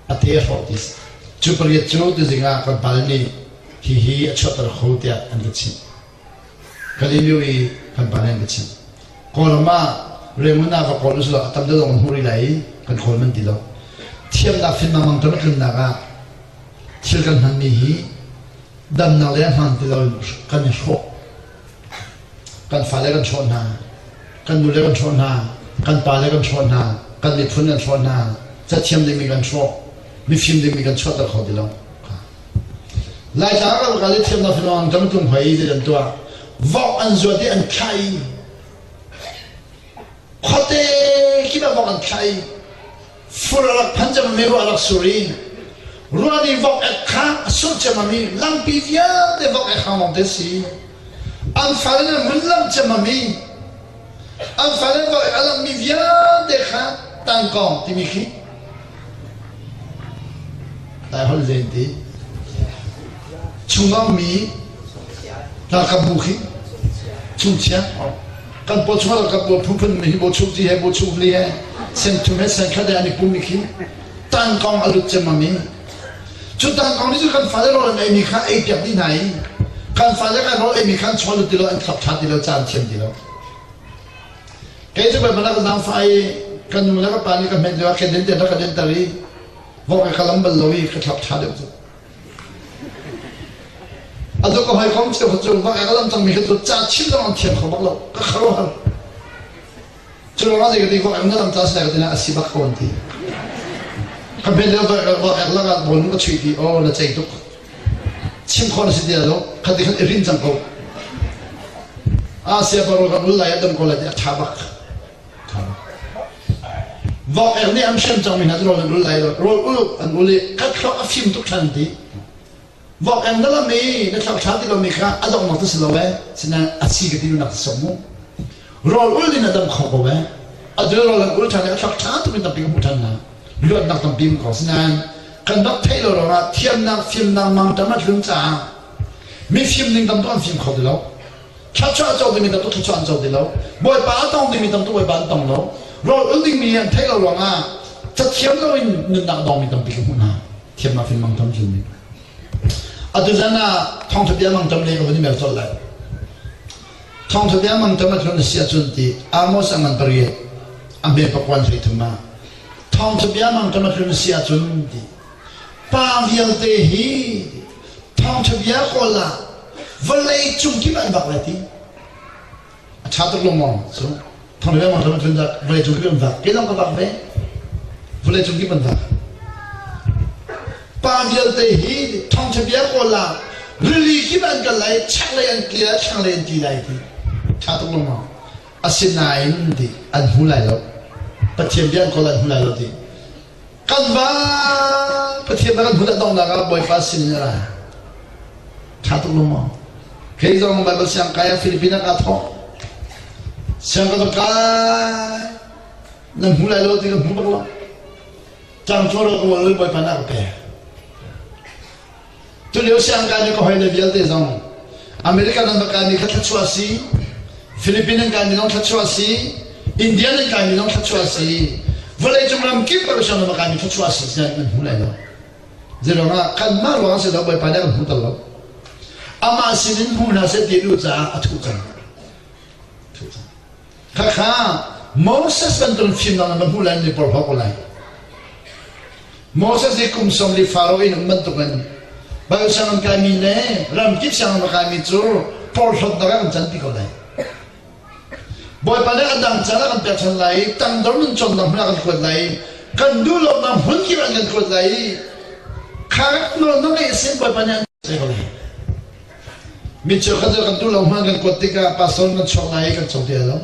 a te a hrawh ti si. Cu pariat cu tuzing ah kan pale nih hihi a chuahter kho tiah an ka chimh. Galileo i kan pa nih an ka chimh. Kawlram ah Raymond ah va kawl usulaw a tam deuh zong hmu rih lai i kan kawl man ti lo. Thiamnak fimnak mang kan tlunnak ah thil kan hmanmi hi damnak le hman ti lo kan i hrawh. Kan fale kan hrawh hna, kan nule kan hrawh hna, kan pale kan hrawh hna, kan miphun kan hrawh hna, cathiam dingmi kan hrawh, mifim dingmi kan chuahter kho ti lo. Laitlang ral kal i thiamnak fanu kan tlung hoi ti an tuah. Vok an zuat i an thlah i khuate kip ah vok an thlah i fur a rak phan cem mi ruah a rak sur i ruah nih vok ek kha a sur cem mi lampi vialte vok ek hang lawng te si an fale nih mun lam cem mi an fale vok ek a lamh mi vialte kha tangkawng timi khi Lai holh len ti chungah mi ralkapbu khi chungchia kan paw chungah ralkapbu phunphun mi hi bo chung ti he bo chung li he sen thum he sen khat he an i pum mi khi tangkong a lut cem mi cu tangkong nih cu kan fale rawl an ei mi kha ei piak dih hna i kan fale kan rawl ei mi khan chaw lut ti lo an thlap tha ti lo caan thiam ti lo. Kei cu Baibal ah ka zaangfah i kan nu le ka pa nih ka hmet lio ah keden te rak ka denter i vok ka lam bal lo i ka thlap ṭha deuh cu. Atu ka hawikom cheu kha cu vok ka lam cangmi kha cu ca chim zong an thiam kho bak lo ka khuaruahhar. Cu ruangah zei ka ti vok na lam ca si lai ka ti na a si bak ko an ti. Ka hmet lio vok ek lakah bawlung ka chuih ti oh na cei tuk. Chim khawh na si ti lo khat ti khan i rin cang ko. Asia paro kan ul lai a dam ko lai ti a ṭha bak. Vok ek nih an hrem cangmi hna cu rawl an ul lai lo. Rawl ul an ul i ka thluak a fim tuk ṭhan ti. Vok ek na lam i na thluak ṭha ti lomi kha a donghnak tu si lo eh. Sinain a si ka ti nak si mu. Rawl ul in a dam kho ko eh. A dul rawl an ul ṭhan i a thluak ṭha tuk in tampi ka hmuh ṭhan hna. Luatnak tampi um ko. Sinain kan rak theih lo ruangah thiamnak fimnak mangṭam a tlun caah mifim ning tam tuk an fim kho ti lo. Thluachuah a co dingmi tam tuk thluachuah an co ti lo. Bawipa a tong dingmi tam tuk Bawipa an tong lo. Rawl ul dingmi an theih lo ruangah cathiam loin nunnak dongmi tampi ka hmuh hna. Thiamnak fim mang tam cun. Atu zan ah thawngtha bia mang tam le ka vun i mer colh lai. Thawngtha bia mang tam a tlun a si ahcun ti Amos a ngan pariat a hme pakuan hlei thum ah thawngtha bia mang tam a tlun a si ahcun ti pa vialte hi thawngtha bia kawl ah vawlei cung kip an bak lai ti a ṭha tuk lo maw cu thawngtha bia mang tam a tlun dah vawlei cung kip an vak kei zong ka vak ve vawlei cung kip an vak pa vialte hi thawngtha bia kawl ah rili kip an kal lai chaklei an tli lai thlanglei an tli lai ti ṭha tuk lo maw asinain ti an hmu lai lo Pathian bia an kawl an hmu lai lo ti Kan va Pathian na kan hun a donghnak ah Bawipa sin in a ra. Ṭha tuk lo maw? Kei zong Bible siang kai ah Philippines ah kaa thawh. Siang ka va kai. Nan hmu lai lo ti kan hmu bak lo. Cang cu ro ka wal Bawipa na ka pek. Tulio siangkai nih ka hawile vialte zong American an va kaimi kha thluachuah a si, Philippine an kaimi zong thluachuah a si, Indian an kaimi zong thluachuah a si, vawleicung ram kip ah siang va kaimi thluachuah a si tiah nan hmu lai lo. Zeiruangah kanmah ruang si lo Bawipa nih a kan hmuhter lo. Amah sinin hmu hna seh ti duh caah a thuh cang. Thuh cang. Khakha Moses bantuk fimnak nan va hmuh lai nan i porhlaw ko lai. Moses hi kum 40 Faro inn um bantukin Bible sianginn kaimi le ramkip sianginn va kaimi cu porhlawtnak ah kan canpi ko lai. Bawipa nih a dang caan ah kan pek ṭhan lai i tangdor nun cawnnak hmun ah kan kuat lai i kan duh lonak hmun kip ah kan kuat lai i kha nawl na ngeih sin Bawipa nih an ko lai. Mi cheukhat cu kan duh lo hmun kan kuat tikah pastor kan chuak lai i kan co ti lo.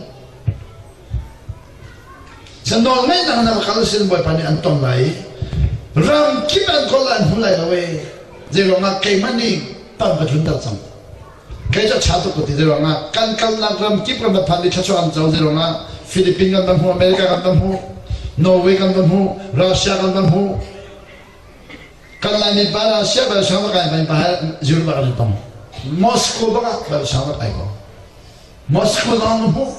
Nawl ngeihnak na va kal sin Bawipa nih an ton lai i ram kip an kawl an hmu lai lo ee. Zeiruangah keimah nih pam ka tlunter cang. Kei cu ṭha tuk ka ti zeiruangah kan kalnak ram kip kan va phan i thluachuah kan co zeiruangah Philippines kan va hmu, America kan va hmu, Norway kan va hmu, Russia kan va hmu. Kan Laimi pa Russia bel sang va kai pa Europe ah kan i tong. Moscow bak ah bel sang va kai ko. Moscow zong an hmuh.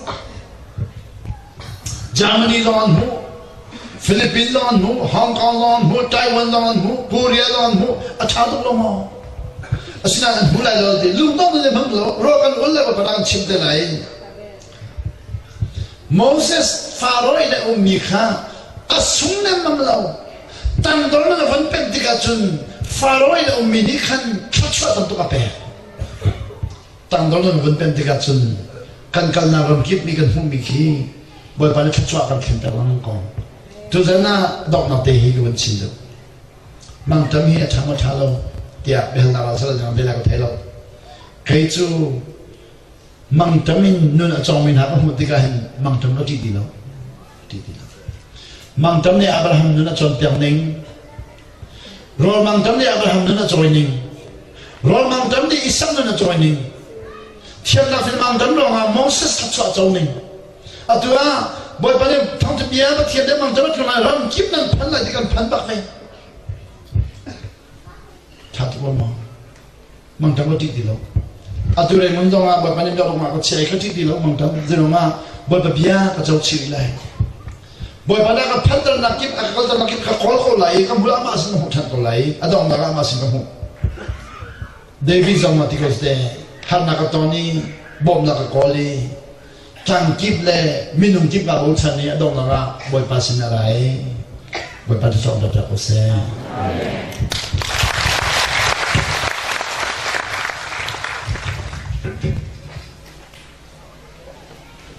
Germany zong an hmuh. Philippines zong an hmuh. Hong Kong zong an hmuh. Taiwan zong an hmuh. Korea zong an hmuh. A ṭha tuk lo maw? Asinain an hmu lai lo ti lungdong in hmang lo ro kan ul le pa kan chim te lai. Moses Pharaoh in a ummi kha a sung lemmang lo. Tangdor na von pek tikah cun Pharaoh in a ummi nih khan thluachuah tam tuk a pek. Tangdor nan vun pen tikah cun kan kalnak ram kip nih kan hmuhmi khi Bawipa nih thluachuah kan thlenter lengmang ko. Tuzan ah donghnak te hi ka vun chim deuh. Mangṭam hi a ṭha maw ṭha lo tiah biahalnak ah sal bia ka thei lo. Kei cu mangṭam in nun a cawngmi hna ka hmuh tikah hin mangṭam ka ṭih ti lo. Ṭih ti lo. Mangṭam nih Abraham nun a cawnpiak ning, rawl mangṭam nih Abraham nun a cawi ning, rawl mangṭam nih Isak nun a cawi ning, thiamnak thil mangṭam lawngah Moses thluachuah co ning. Atu ah Bawipa nih thawngṭha bia Pathian nih mangṭam a tlung lai ram kip nan phan lai ti kan phan bak ve. Ṭha tuk maw? Mangṭam ka ṭih ti lo. Atu reng mun zong ah Bawipa nih biak ka chia i ka ṭih ti lo mangṭam. Zeirung ah Bawipa bia ka co chih rih lai. Bawipa nih ka phanternak kip a ka kalternak kip ka kawl ko lai i ka hmul amah sin ka hmuh ṭhan ko lai i a donghnak ah amah sin ka hmuh. David zong ah ti ko te harnak ka ton i bawmhnak ka kawl i tlang kip le minung kip kaa bochan i a donghnak ah Bawipa sin a ra i Bawipa cu cawm taktak ko seh. Amen.